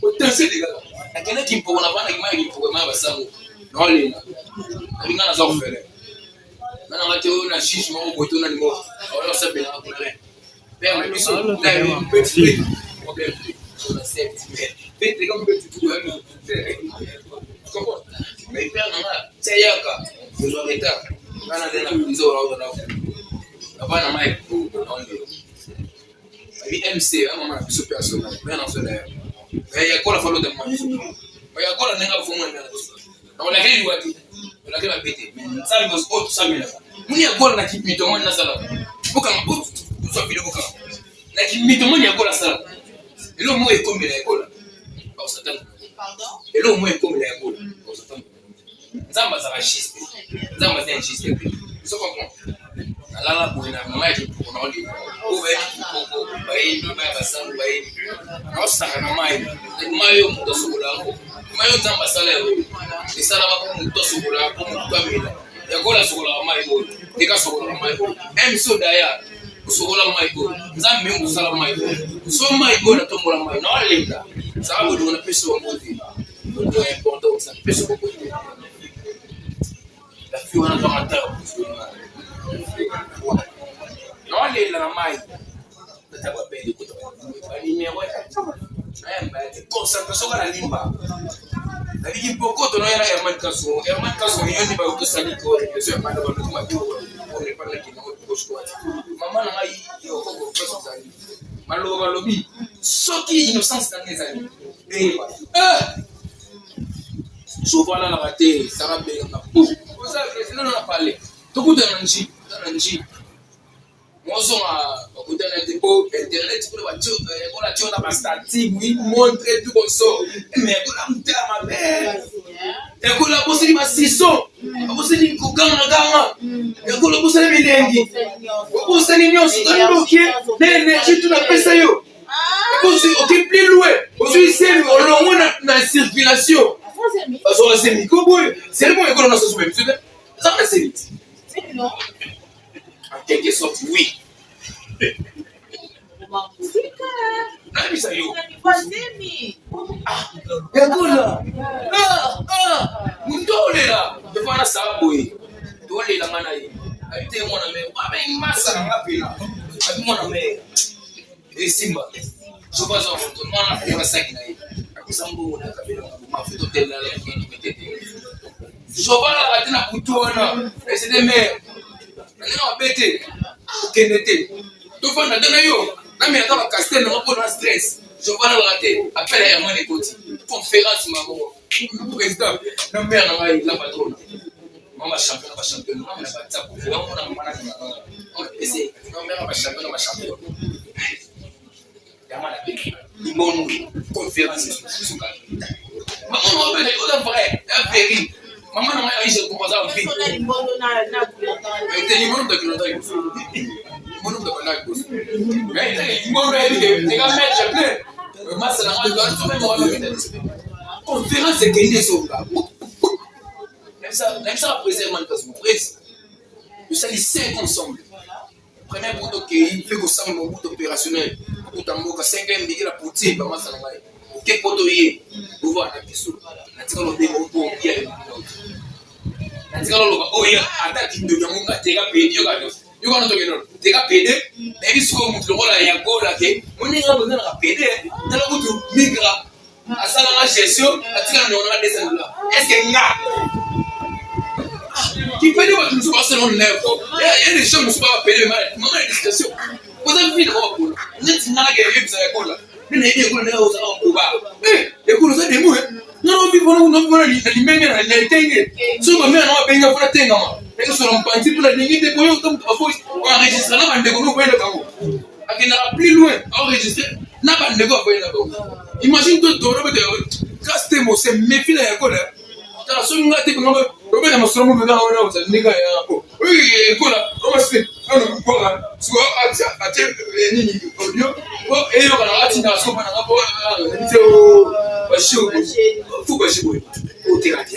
otense de kaka nakendaki mpoko na vandaki mai ya kimpoko mai ya basango naolela nalinga naza orphelin nana nga te oyo na juge moko boye to nani moko aoyo asambelaka kuna rien père na biso na ye mpe problème te on accepte mais pe comme tu comprends mais père na nga tia yaka ozwa retard nga na nde na prison wana ozwa na bana mai naolela abi mc mama na biso mpe asona mpe na biso d'ailleurs mais yakola falo te mama biso mais yakola ndenge afomona mpe na biso nakolakeli liwa te olakeli mabe te mais nzambe oyo tosambelaka moni yakola na kimito moni nasalaka bokanga tozwa video bokanga na kimito moni yakola asalaka eloko moko ekomela yakola bakosatana eloko moko ekomela yakola bakosatana nzambe azalaka juste nzambe aza injuste te ozo comprendre nalala boye na mama ya kipoko naolinga oyo bayebi kipoko bayebi baya basango bayebi naosaka na mai mai oyo moto asokola yango mai oyo nzambe asala yango esalama mpo moto asokola mpo moto amela yakola asokolaka mai oyo teka asokolaka mai oyo mso daya osokola mai oyo nzambe yo kosala mai oyo so mai oyo natombola mai naolinga zala bolingo napesi yango te moto ya importance napesi yango te la fille wana azwaka ntango kozonga naolela na mai tata bapele kota banimero nayamba te concentration kaka na limba naliki mpokoto noya na herman kasongo herman kasongo yo nde bakotosali ko réflexion ya bana banoko mabe mama na ngai yokoko place ozali maloba balobi soki innocence na ngai ezali eyeba souvent alalaka te sara belanga oza président na palais tokutana na nji na nji mozonga bakutana te po internet kuna bakola tio na bastati oui montre tout comme ça mais ekola motema mabe ekola bosali basiso obosani kogangaganga ekola obosani bilengi obosani nyonso tondoki na energie tu napesa yo ozwi oke plus loin ozwi zemi olongo na circulation bazwaka zemi ko boye zemi moko ekola na soso biso te ezaka na zemi en quelque sorte oui nayebisa yo yakola moto olela devant nasala boye. Tolela nga na ye. Abi te mwana mère. Abengi masa na nga pena. Abi mwana mère. Esimba. Soki aza moto mwana afongola saki na ye. Akosa mbongo na kabela nga mafuta hotel na ye te. Jova alaka te na butu wana. Esete mère. Na ndenge mabe te. Okende te. Tofanda te na yo. Namelaka bakastel nanga mpo na stress. Jova alaka te. Appel ya Herman ekoti. Conférence maboko. Président na mère na ngai la patronne. Mama champion na ba champion mama na batako. Mama na mama na mama. Ese na mère ba champion na ba champion. Yama na beki. Limonu conférence suka. Mama na bele oza vrai, ya veri. Mama na ngai aisha kupaza vie. Ete limonu da kinota liboso. Limonu da banda liboso. Mais limonu ya bike, teka maître plein. Masa na ngai conférence ekende ezonga. Nayebisaka président Herman Kazumu, président. Tosali 5 ensemble. Premier bout okei mpe kosala mobutu opérationnel okuta mboka 5 mbiki na potier bamasa na ngai oke poto ye ovanda na biso natikala obenga mpo oya natikala oloba oya ata kindoki yango nga teka pede yoka yoka notoke nono teka pede nayebi sikoyo motu lokola ya gola ke moninga bozalaka pede tala kutu migra asala nga gestion atika na ndeko nanga 200 dollars est ce que nga kipede bato mosusu basala ngo neuf ya des gens mosusu bapede mama ya discrétion oza vie na bakola neti nga nake yebisa ya kola nde nayebi ekola ndenge ozala koba ekola oza demo nga na vivre na limenge na etenge soki bamere na babenga mpona tengama ezosola mopanzi mpona lingi te boyo enregistre na bandeko no boyenda bango akendaka plus loin enregistre na bandeko akoye na bango imagine to toro bete grâce te mo se méfie na yakola tala soki nga te nga obeta masolo mo nga wana ozali ndenge ya yango oyo ekola omasi ano kukwaka siko atia atie nini audio po eyokana atinda siko bana nga po te o bashi fu bashi boye oteka te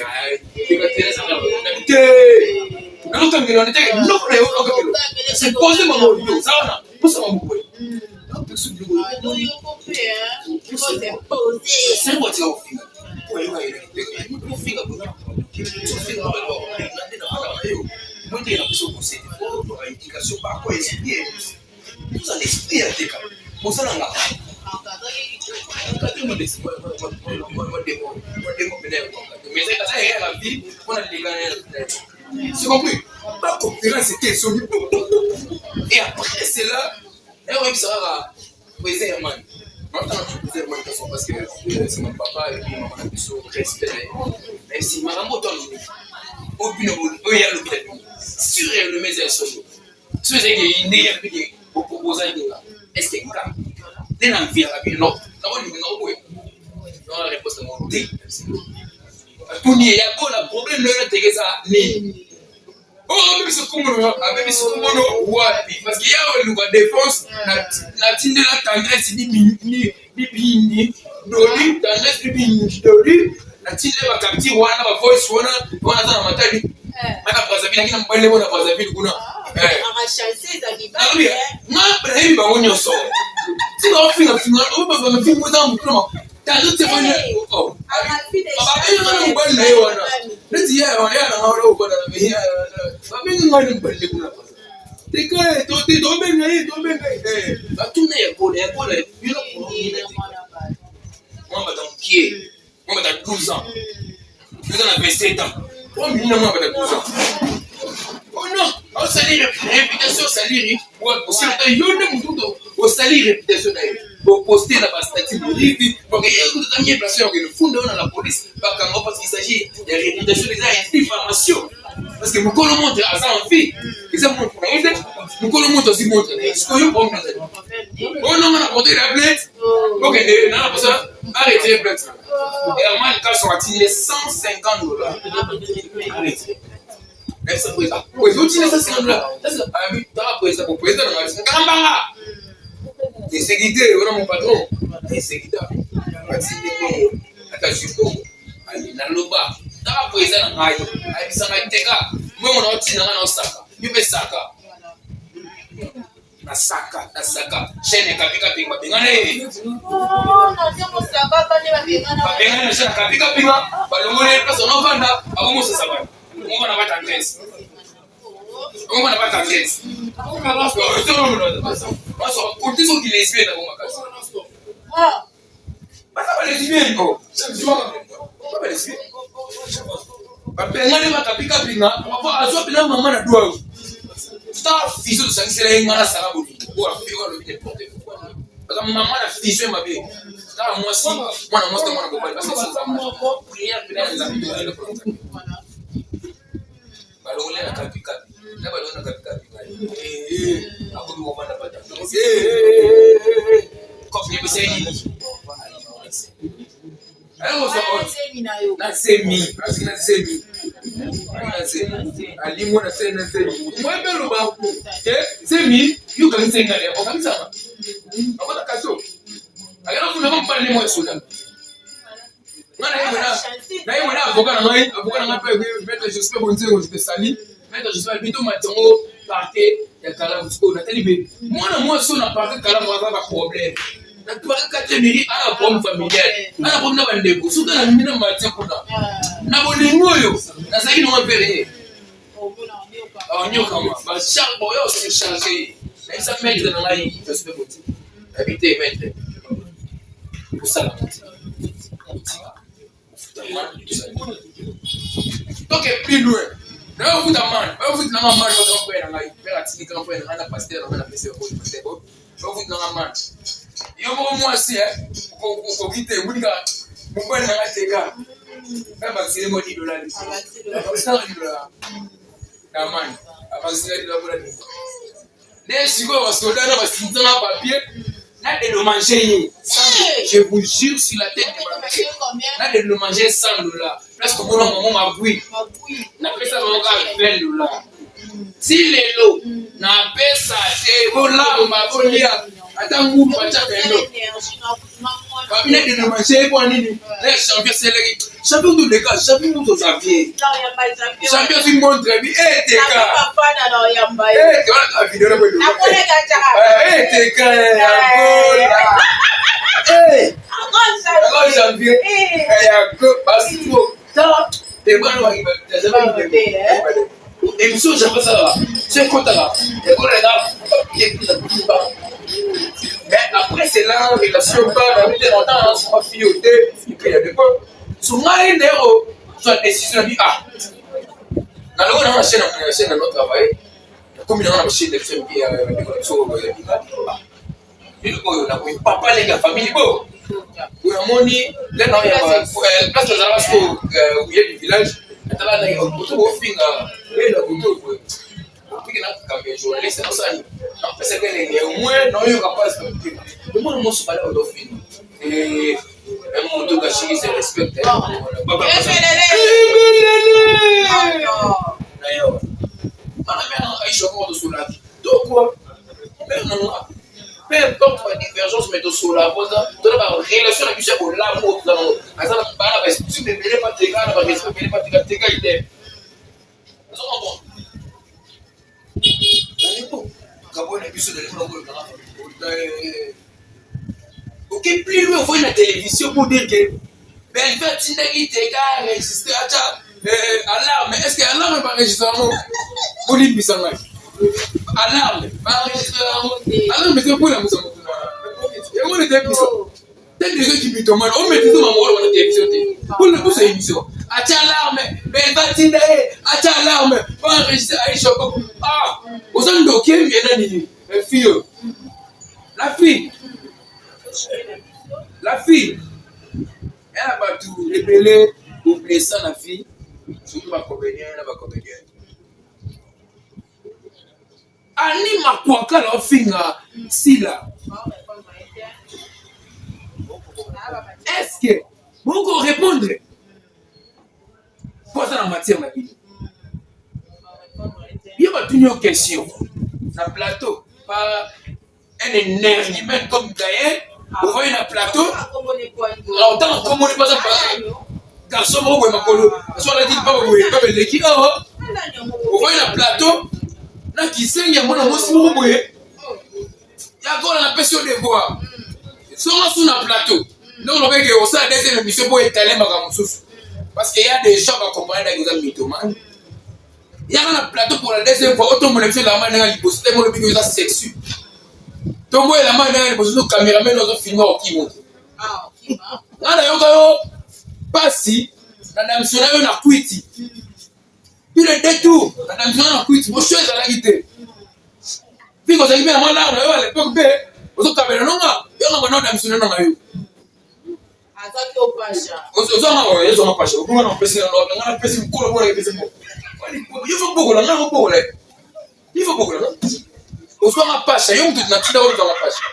teka te te nazokangela te noko na yo okangela c'est posé mama audio za wana posa mama boye C'est compris? Pas conférence, c'était Et après cela, oyebisa kaka président Herman président Herman Kasson parce que c'est mon papa et puis maman na biso respect na ye mais si makambo to alobi oyo bino oyo alobi na bino sur elome eza ya solo so ezalaki ndenge ya peke boproposaki nga est ce que nga nde na mviaka bino nakolinga nakoboya nona réponse nango te atuni ye yakola problème nayo nateke eza nini Oh, abebisi kombo abebisi kombo no wapi parce que yawe luka défense natindela tendresse bibindi doli tendresse bibindi doli natindela bacapture wana bavoice wana wana aza na matali ana brazzaville akina mobali na brazzaville kuna nalobi nga nayebi bango nyonso tika ofinga finga oyo bafinga oza motuna babenga mobali na ye wana neti ya nanga wana okona babenga ngai mobali nde kuna teka tobenga ye tobenga ye batuna ya kola ya kola bino kolongina te mwa bata mokie mwa bata 12 ans eza na 27 ans oyo mina mwa bata 12 ans oh non osali réputation osaliri yo nde motu osali réputation na ye boposte na bastati bolivi donc eza mie place ya kokende funda yo na la police bakanga parce qu'il s'agit ya réputation eza ya diffamation parce que mokolo montre aza en vie eza montre na ye te mokolo montre azwi montre na ye sikoyo problème azali oyo nonga na porte la plainte okende na na posa arrêter plainte Herman Kasson atindi 150 dollars arrêter nayebisa président président otinda 150 dollars tala président po président nanga biso kambanga insécurité wana mon patron insécurité atindi bongo ata zwi bongo ale naloba tala président na ngai ayebisa ngai teka mbongo na otinda ngai na osaka yo mpe saka nasaka nasaka chaîne kapika pinga babengana ye babengana na chaîne kapika pinga balongoli ye place onovanda akomosasa bato omona bata adresse. Okomona ba tendresse. Kote soki lesbienne yango makasi. Baza ba lesbienne oh. Ba ba lesbienne. Bapengani bakapikapinga azwa mpena mama na dwa oyo. Star fiso tosangisela ye nga na sala bolingo. Oyo afiko alobi n'importe quoi. Baza mama na fiso ya mabe. Tala mwasi, mwana mwasi na mwana mobali. Basa prière mpena ya Nzambe. Balongoli na kapi kapi na balongoli na kapi kapi ngai akomi komanda bata kofi yebisa ye nini na zemi azwi na zemi na zemi alimwa na sele na zemi moyebe oloba te zemi yo okangisa ye ngai okangisaka akota kaso akenda kuna mobali ne mwa esoda nga na ye mwana avocat na ngai avocat na ngai mpe maître Jospin Bonzengo je te salue maître Jospin bito matongo parquet ya kalamu sikoyo natali be mwana mwasi oyo na parquet kalamu aza na problème na parquet quatrième midi ana problème familial ana problème na bandeko soki na mimi na matie kuna na bolingo oyo nazalaki nango mpe ye onyokama bacharge oyo ose charge nayebisa maître na ngai Jospin Bonzengo nayebi te maître kosala toke plus loin nayofuta mane bayofuta nanga mane baza frère na ngai père atindi grand frère na ngai na pasteur na ngai na pesi bakoyi pasteur bo bayofuta nanga mane yo moko mwasi okoki te omoni kaka mobali nanga teka ngai bakisele mo 10 dollar bakisanga 10 dollar na mane abakisela 10 dollar mpona nini nde sikoyo basoda na basinzanga papier na dédommage ye. Je vous jure sur la tête de ma mère, na dédommage 100 $. Place komona mama mabwi, napesa bango kaka 20 $. Ti lelo napesa te, bolamba bolia ata ngulu batiaka elo babi na dédommage ye mpo nini? Na champion seleki champion toleka champion moto Xavier champion azwi montre bi eteka wana video na eteka yagola ako janvier yako basiko tala tebana émission janvier asalaka so ekotaka ekoleka. Mais après cela, relation pas na soma fille te il y a des fois so ngai nde o soit décision na bi ah nalongo nanga na chaîne na chaîne na no travail nakomi nanga na bachaîne na biso ya bandeko na biso ya binga biloko oyo nakomi papa leki ya famille bo oyo namoni nde na place nazalaka siko oye du village natala na oto bofinga oyenda koto boye opiki na kambe ya journaliste nasali napesaka elenge au moins naoyoka mpasi na motema omona mosu bala otofinga moto kashiki se respecte nayo mana mère Aisha moko tosolaki tokwa mère nanga peu importe ba divergence mais tosola mpoza tona ba relation na biso ya bolamu oyo toza nango aza na bana ba estime ebele pateka na ba respect ebele pateka teka idem ozo comprendre kabona biso na lelo oke plus loin ovoyi na télévision pour dire que Belve atindaki teka enregistre atya alarme. Est ce que alarme baenregistre yango? Bolimbisa ngai, alarme baenregistre yango? Alarme eza bolamusa motu yango nete biso te deja kibitomane omaîtrise mamoko wana télévision te mpona kosa émission atya alarme. Belve atinda ye atya alarme baenregistre Aisha. Ah, oza ndoki ena nini? Fille, la fille, la fille ya na bato ebele boblessa na vie, surtout bacomédien na bacomédien. Ani Makwakala ofinga Sila, est ce que boko répondre po aza na matière na bino? Yo batuni yo question na plateau par un énergumène comme Gaël, ovoyi na plateau otanga komoni mpoza garçon moko boye makolo so alati lipapa boye lipapa eleki awa, ovoyi na plateau na kisengi ya mwana mwasi moko boye yakola. Napesi yo devoir, songa su na plateau ndenge olobeke osala deuxième émission mpo etale makambo mosusu, parce que y a des gens bacomprendre daki oza mythomane. Yaka na plateau pour la deuxième fois, otombola biso elamba ndenge liboso te, molobi eza sexu. Tombola elamba ndenge liboso no cameraman ozo filmer okimo. Nga nayoka yo pasi na damisona yo na kwiti. Puis le détour na damisona na kwiti, bosho ezalaki te. Puis kozalaki mpe na mwa lar na yo à l'époque mpe ozokabela nonga yo nga mwana damisona na yo. Azwaki yo pasha. Ozwanga oyo ezwanga pasha. Obonga na opesi na lobe nga napesi mokolo mona epesi moko. Yo fo bokola nga ko bokola. Yo fo bokola. Ozwanga pasha yo mutu na tinda ozwanga pasha.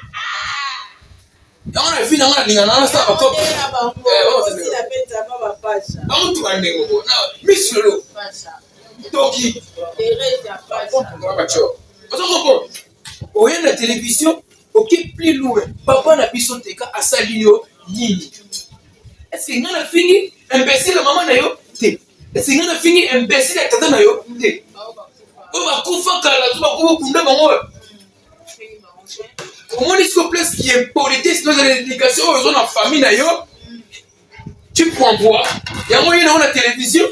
Yango na vie na nga nalinga na nasala bakope. Bango tuka ndenge moko. Na miss lolo. Toki. Ozo comprendre? Oye na télévision oke plus loin papa na biso teka asali yo nini est-ce que nga nafingi imbécile mama na yo te est-ce que nga nafingi imbécile ya tata na yo te oyo bakufa kala to bakufa kunda bango oyo omoni siko place qui impolitesse noza na éducation oyo ozo na famille na yo tu prends voix yango ye nango na télévision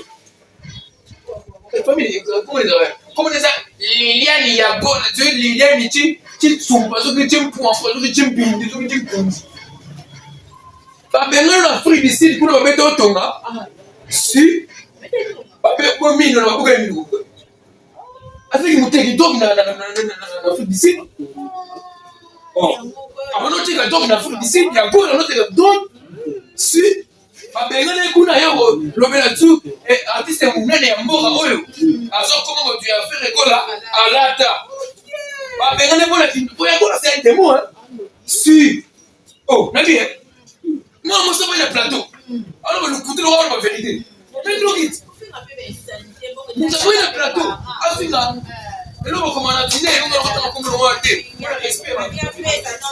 famille comment ezalaka comment eza liliane ya gona soki liliane ti tsumba soki ti mpwafwa soki ti mbindi soki ti nkunzi babengani na afrique du sud kuna babeta otonga si babomino na baboka ya minoko azalaki moteki drogue na afrique du sud abanda oteka drogue na afrique du sud ya gona anoteka drogue si babengana ye kuna ye kolobela tu eh, artiste monene ya mboka oyo azokoma moto ya affaire ekola alata babengana mpona kintu oyo akola c'est un démon si oh nabi eh mwana mwasi oboyi na plateau aloba lokuta lokola aloba verité mais drogite moto aboyi na plateau afinga eloko koma na tine eloko nakotanga kombo longo te mpona respect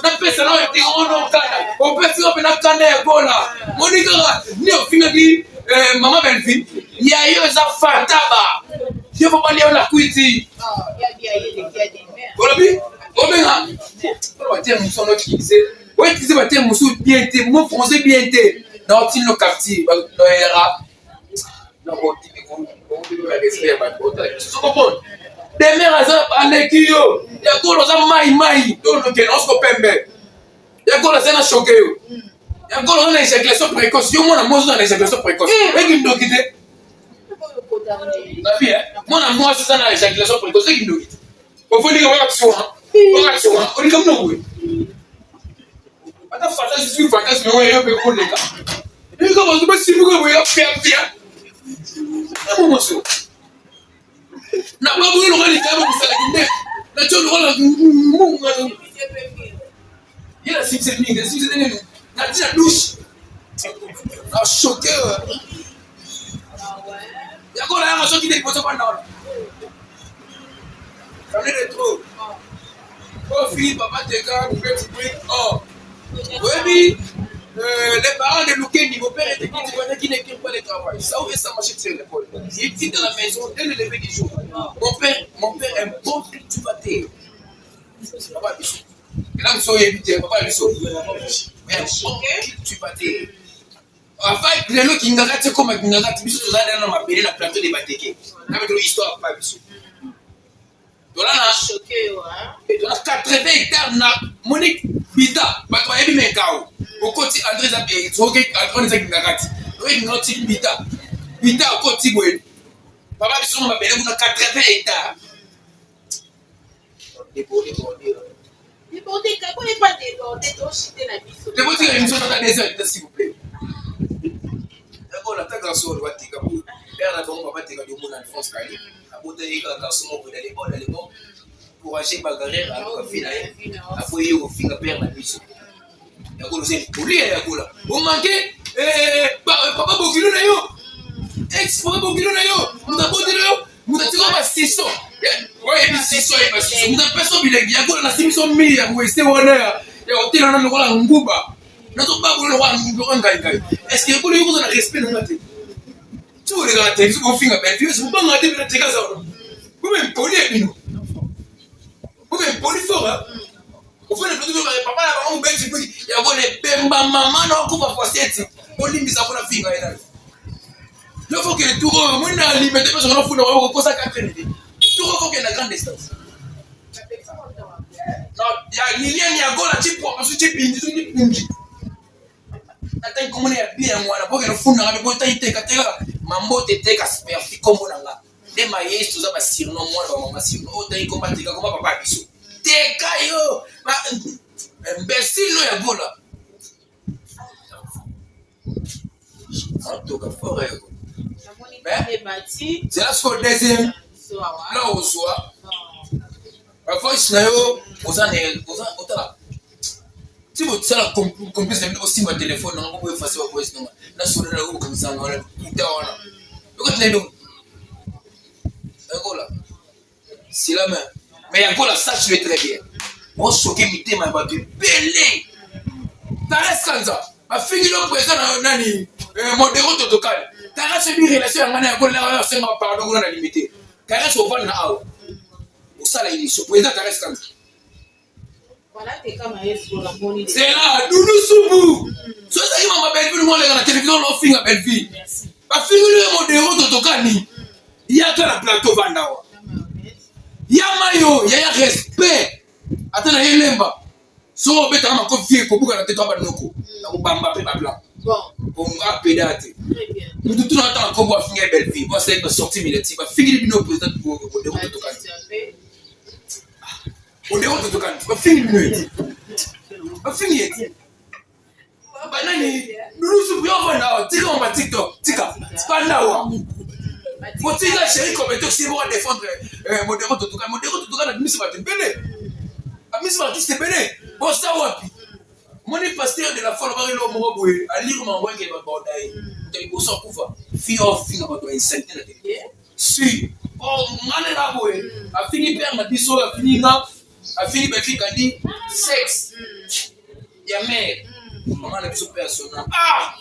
napesa na te ono kanda opesi nga mpe na kanda ya gola moni kaka nde ofingaki eh, mama belvi ya yo eza fataba yo fo balia yo na kwiti olobi obenga batere mosusu ano utilize outilize batere mosusu bien te mo français bien te na otini no capture noyera demer aza aleki yo ya golo aza mai mai tolokende osiko pembe ya golo aza na choke yo ya golo aza na éjaculation précoce yo mwana mwasi oza na éjaculation précoce eki ndoki te nabi mwana mwasi oza na éjaculation précoce eki ndoki te ofandika wakakisuwa wakakisuwa olika mnongwe ata fantasme soki fantasme yango yo mpe koleka eka bazo basimbuka boye apiapia na momoso na baboyi lokola likabo kosalaki nde na tio lokola munga ye na simbise mingi na simbise nini na ti na douche na choke yango na yango soki nde liboso banda wana j'en ai de trop Oh Philippe, papa Teka, petit bruit. Oh, oui, les parents de Lukendi, mon père était cultivateur qui n'écrit pas le travail. Ça ouvrait sa machine sur l'épaule. Il était dans la maison dès le lever du jour. Mon père est un bon cultivateur. Papa biso. Et là, nous évité, papa biso. Mais un bon cultivateur. Enfin, lelo kingakati ekoma kingakati biso tozali na mabele na plateau de bateke na betolo histoire papa biso tola na tola 80 hectares na monique bita bato bayebi mekao okoti andre eza soki andre eza kingakati oyebi nga otiki bita bita okoti boye papa biso na mabele kuna 80 hectares Debotika émission tata des heures s'il vous plaît. D'abord la ta garçon on va tika pour père na bango papa tika de mon Alphonse Kali. Abota ye kaka garçon moko d'aller bon d'aller bon courageux bagarreur aluka fille na ye afoyi ye kofinga père na biso yakola oza impoli ya yakola omanke eh, papa bokilo na yo ex papa bokilo na yo moto aboteli yo moto atika basiso oyebi siso oyeba siso moto apesa bilengi yakola nasimbi so mili ya wese wana ya kotela wana lokola nguba nazobabola lokola ngai ngai est ce que ekolo yo kozala respect na nga te soki oleka na televizio bofinga bellevue esi bobanga te bino tika za wana bobe mpoli ya bino bobe mpoli fort ofanda plateau bino papa na bango mobeti bwiki yango lebemba mama na okufa fwaseti bolimbisa mpona finga ye nani. Yo faut que tour oyo omoni na limete mpe soki nafunda bango kokosa 4 minutes. Tour oyo faut que na grande distance. Ya Liliane ya Gola ti poso ti bindi ti pungi. Ata komona ya bien yango wana po ke nafunda nga mpe po teka teka mambote teka superfi kombo na nga. Nde mayesu toza ba surnom mwana ba mama surnom oyo tangi komba teka komba papa ya biso. Teka yo imbécile no ya Gola. Antoka fort yako. Zela sikoyo deuxième na ozwa ba voice na yo oza na oza otala ti bosala complice na bino bosimba telefone nanga bo efase ba voice nanga na solo na yo bokanisa nga wana kuta wana yokotina bino yakola Sila main. Mais Yakola sache le très bien. Osoke mitema ya bato ebele. Tares Kanza, bafingi lo président na nani eh, Modero Totokani. Tares oyebi relation ya ngai na Yakola na asenga pardon kuna na limite. Tares ovanda na awa. Osala émission président Tares Kanza. Zela Doudou Subu. So ezalaki mama Bellevue ngo aleka na télévision ofinga Bellevue. Bafingeli yo Modero Totokani. Yaka na plateau vanda awa. Ya mayo yaya respect. Ata na ye lemba. Soki obetaka makofi vie ekobukana te to banoko. Nakobamba mpe babla. Bonga peda te. Mutu tuna ata na kombo afinga Bellevue. Bo asali ba sortie médiatique. Bafingeli bino président Modero Totokani. Modero Totokani. Bafingi bino ete. Bafingi ete. Banani Lulusu yo vanda awa tika mama TikTok tika vanda awa. Botika chéri Kobeto si bo défendre euh, Modero Totokani. Modero Totokani abimisi bato ebele. Abimisi bato artiste ebele. Bosa wapi? Moni pasteur de la foi alobaki eloko moko boye alire mango eke bato baoda ye. Moto ya liboso akufa fi ofinga bato ya insanité na te. Si oh nga nde na boye afingi père na biso afingi nga afingi Belfi Kandi sexe ya mère mama na biso mpe asona ah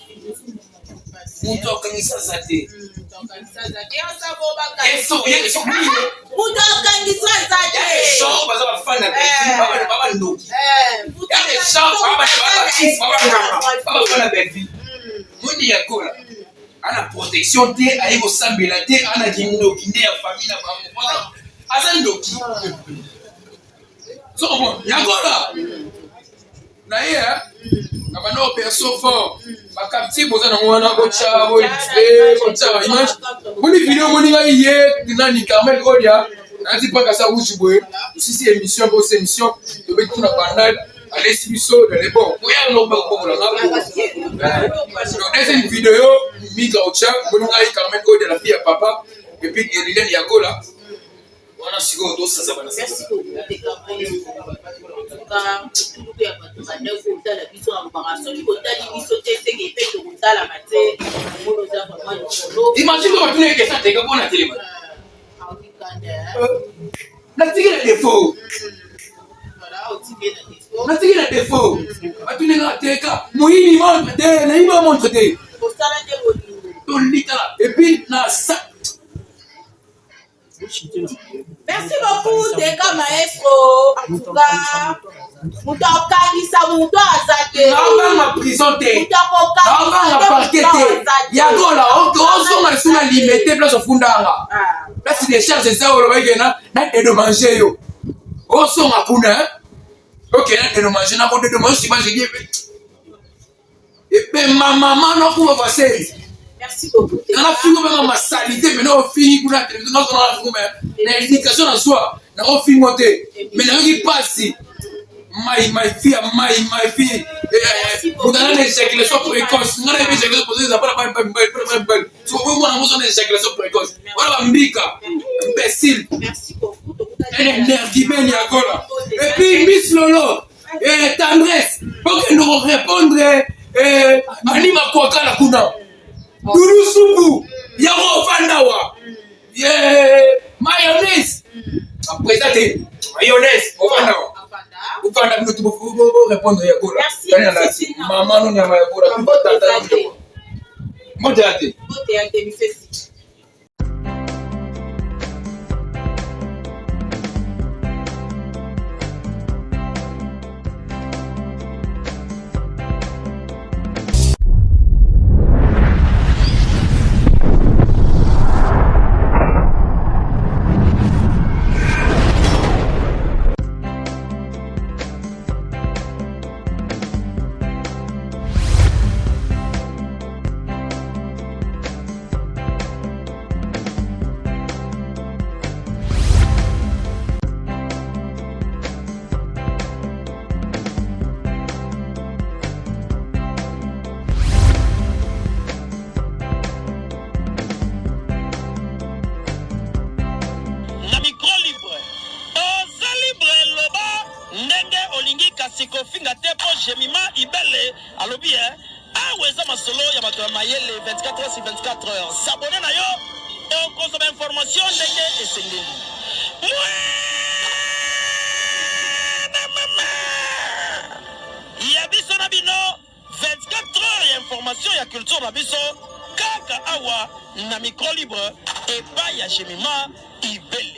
moto akangisa aza te moto akangisa aza te baza bafani na Belfi babandoki babafana na Belfi moni ya kola ana protection te aye kosambela te ana kindoki nde ya famille na bango aza ndoki so yakola na ye na banda operso fort bakapti boza nango wana botya boillustre botya baimage boni video omoni ngai ye nani carmel odia nati mpaka sa rouge boye tosisi émission mpo émission tobeti tuna bandal alesi biso dans les bons koya ngo bakobokola nga donc deuxième vidéo mika otya boni ngai carmel odia la fille ya papa et puis Liliane Yakola wana sikoyo tosaza bana Merci beaucoup Teka Maestro. En tout cas, tuluku ya bato bandaki kotala biso alobaka soki botali biso te seke mpe tokotalama te omoni oza vraiment likolo. Imagine ko batuna ekesa teka mpona telema Ah oui, kanda, hein. natiki na défaut Voilà, otiki na défaut. natiki na défaut batuni nga teka moyibi montre te nayibi montre te Kosala nde bolingo. tolitala epuis na sa Merci beaucoup Teka Maestro. En tout cas, moto akangisa moto aza te. Naobanga prison te. Moto akokangisa Naobanga parquet te. Yagola ozonga lisusu na limete place ofundanga. Ah. Place de charge eza olobaki ke na dédommage yo. Ozonga kuna. Ok, na dédommage na ko dédommage sima je dis ebemba mama nokuba baseli nga nafingo mpe nga masalite mpe naofingi kuna televizio nazona nafingo me na éducation nazwa nakofingo te me nayoki mpasi mai mai fi ya mai mai fi moto aza na éjaculation précoce nga nayebi éjaculation précoce eza mpona bali bali bali mpona bali bali soki omona mozo na éjaculation précoce wana bambika imbécile énergumène ya kola et puis miss lolo Eh, tendresse bokende korépondre eh, ani makwakala kuna duru supu yango ofanda wa ye mayonnaise apresa te mayonnaise ofanda wa ofanda bino torépondre ya gola mama no nyama ya gola mbote ya te. kasi kofinga te mpo Jemima Ibele alobi e awa eza masolo ya bato ya mayele 24 heures sur 24 heures. S'abonner na yo, okozwa bainformation ndenge esengeli. Mwana mama ya biso na bino, 24 heures ya information ya culture na biso kaka awa na Micro Libre epai ya Jemima Ibele.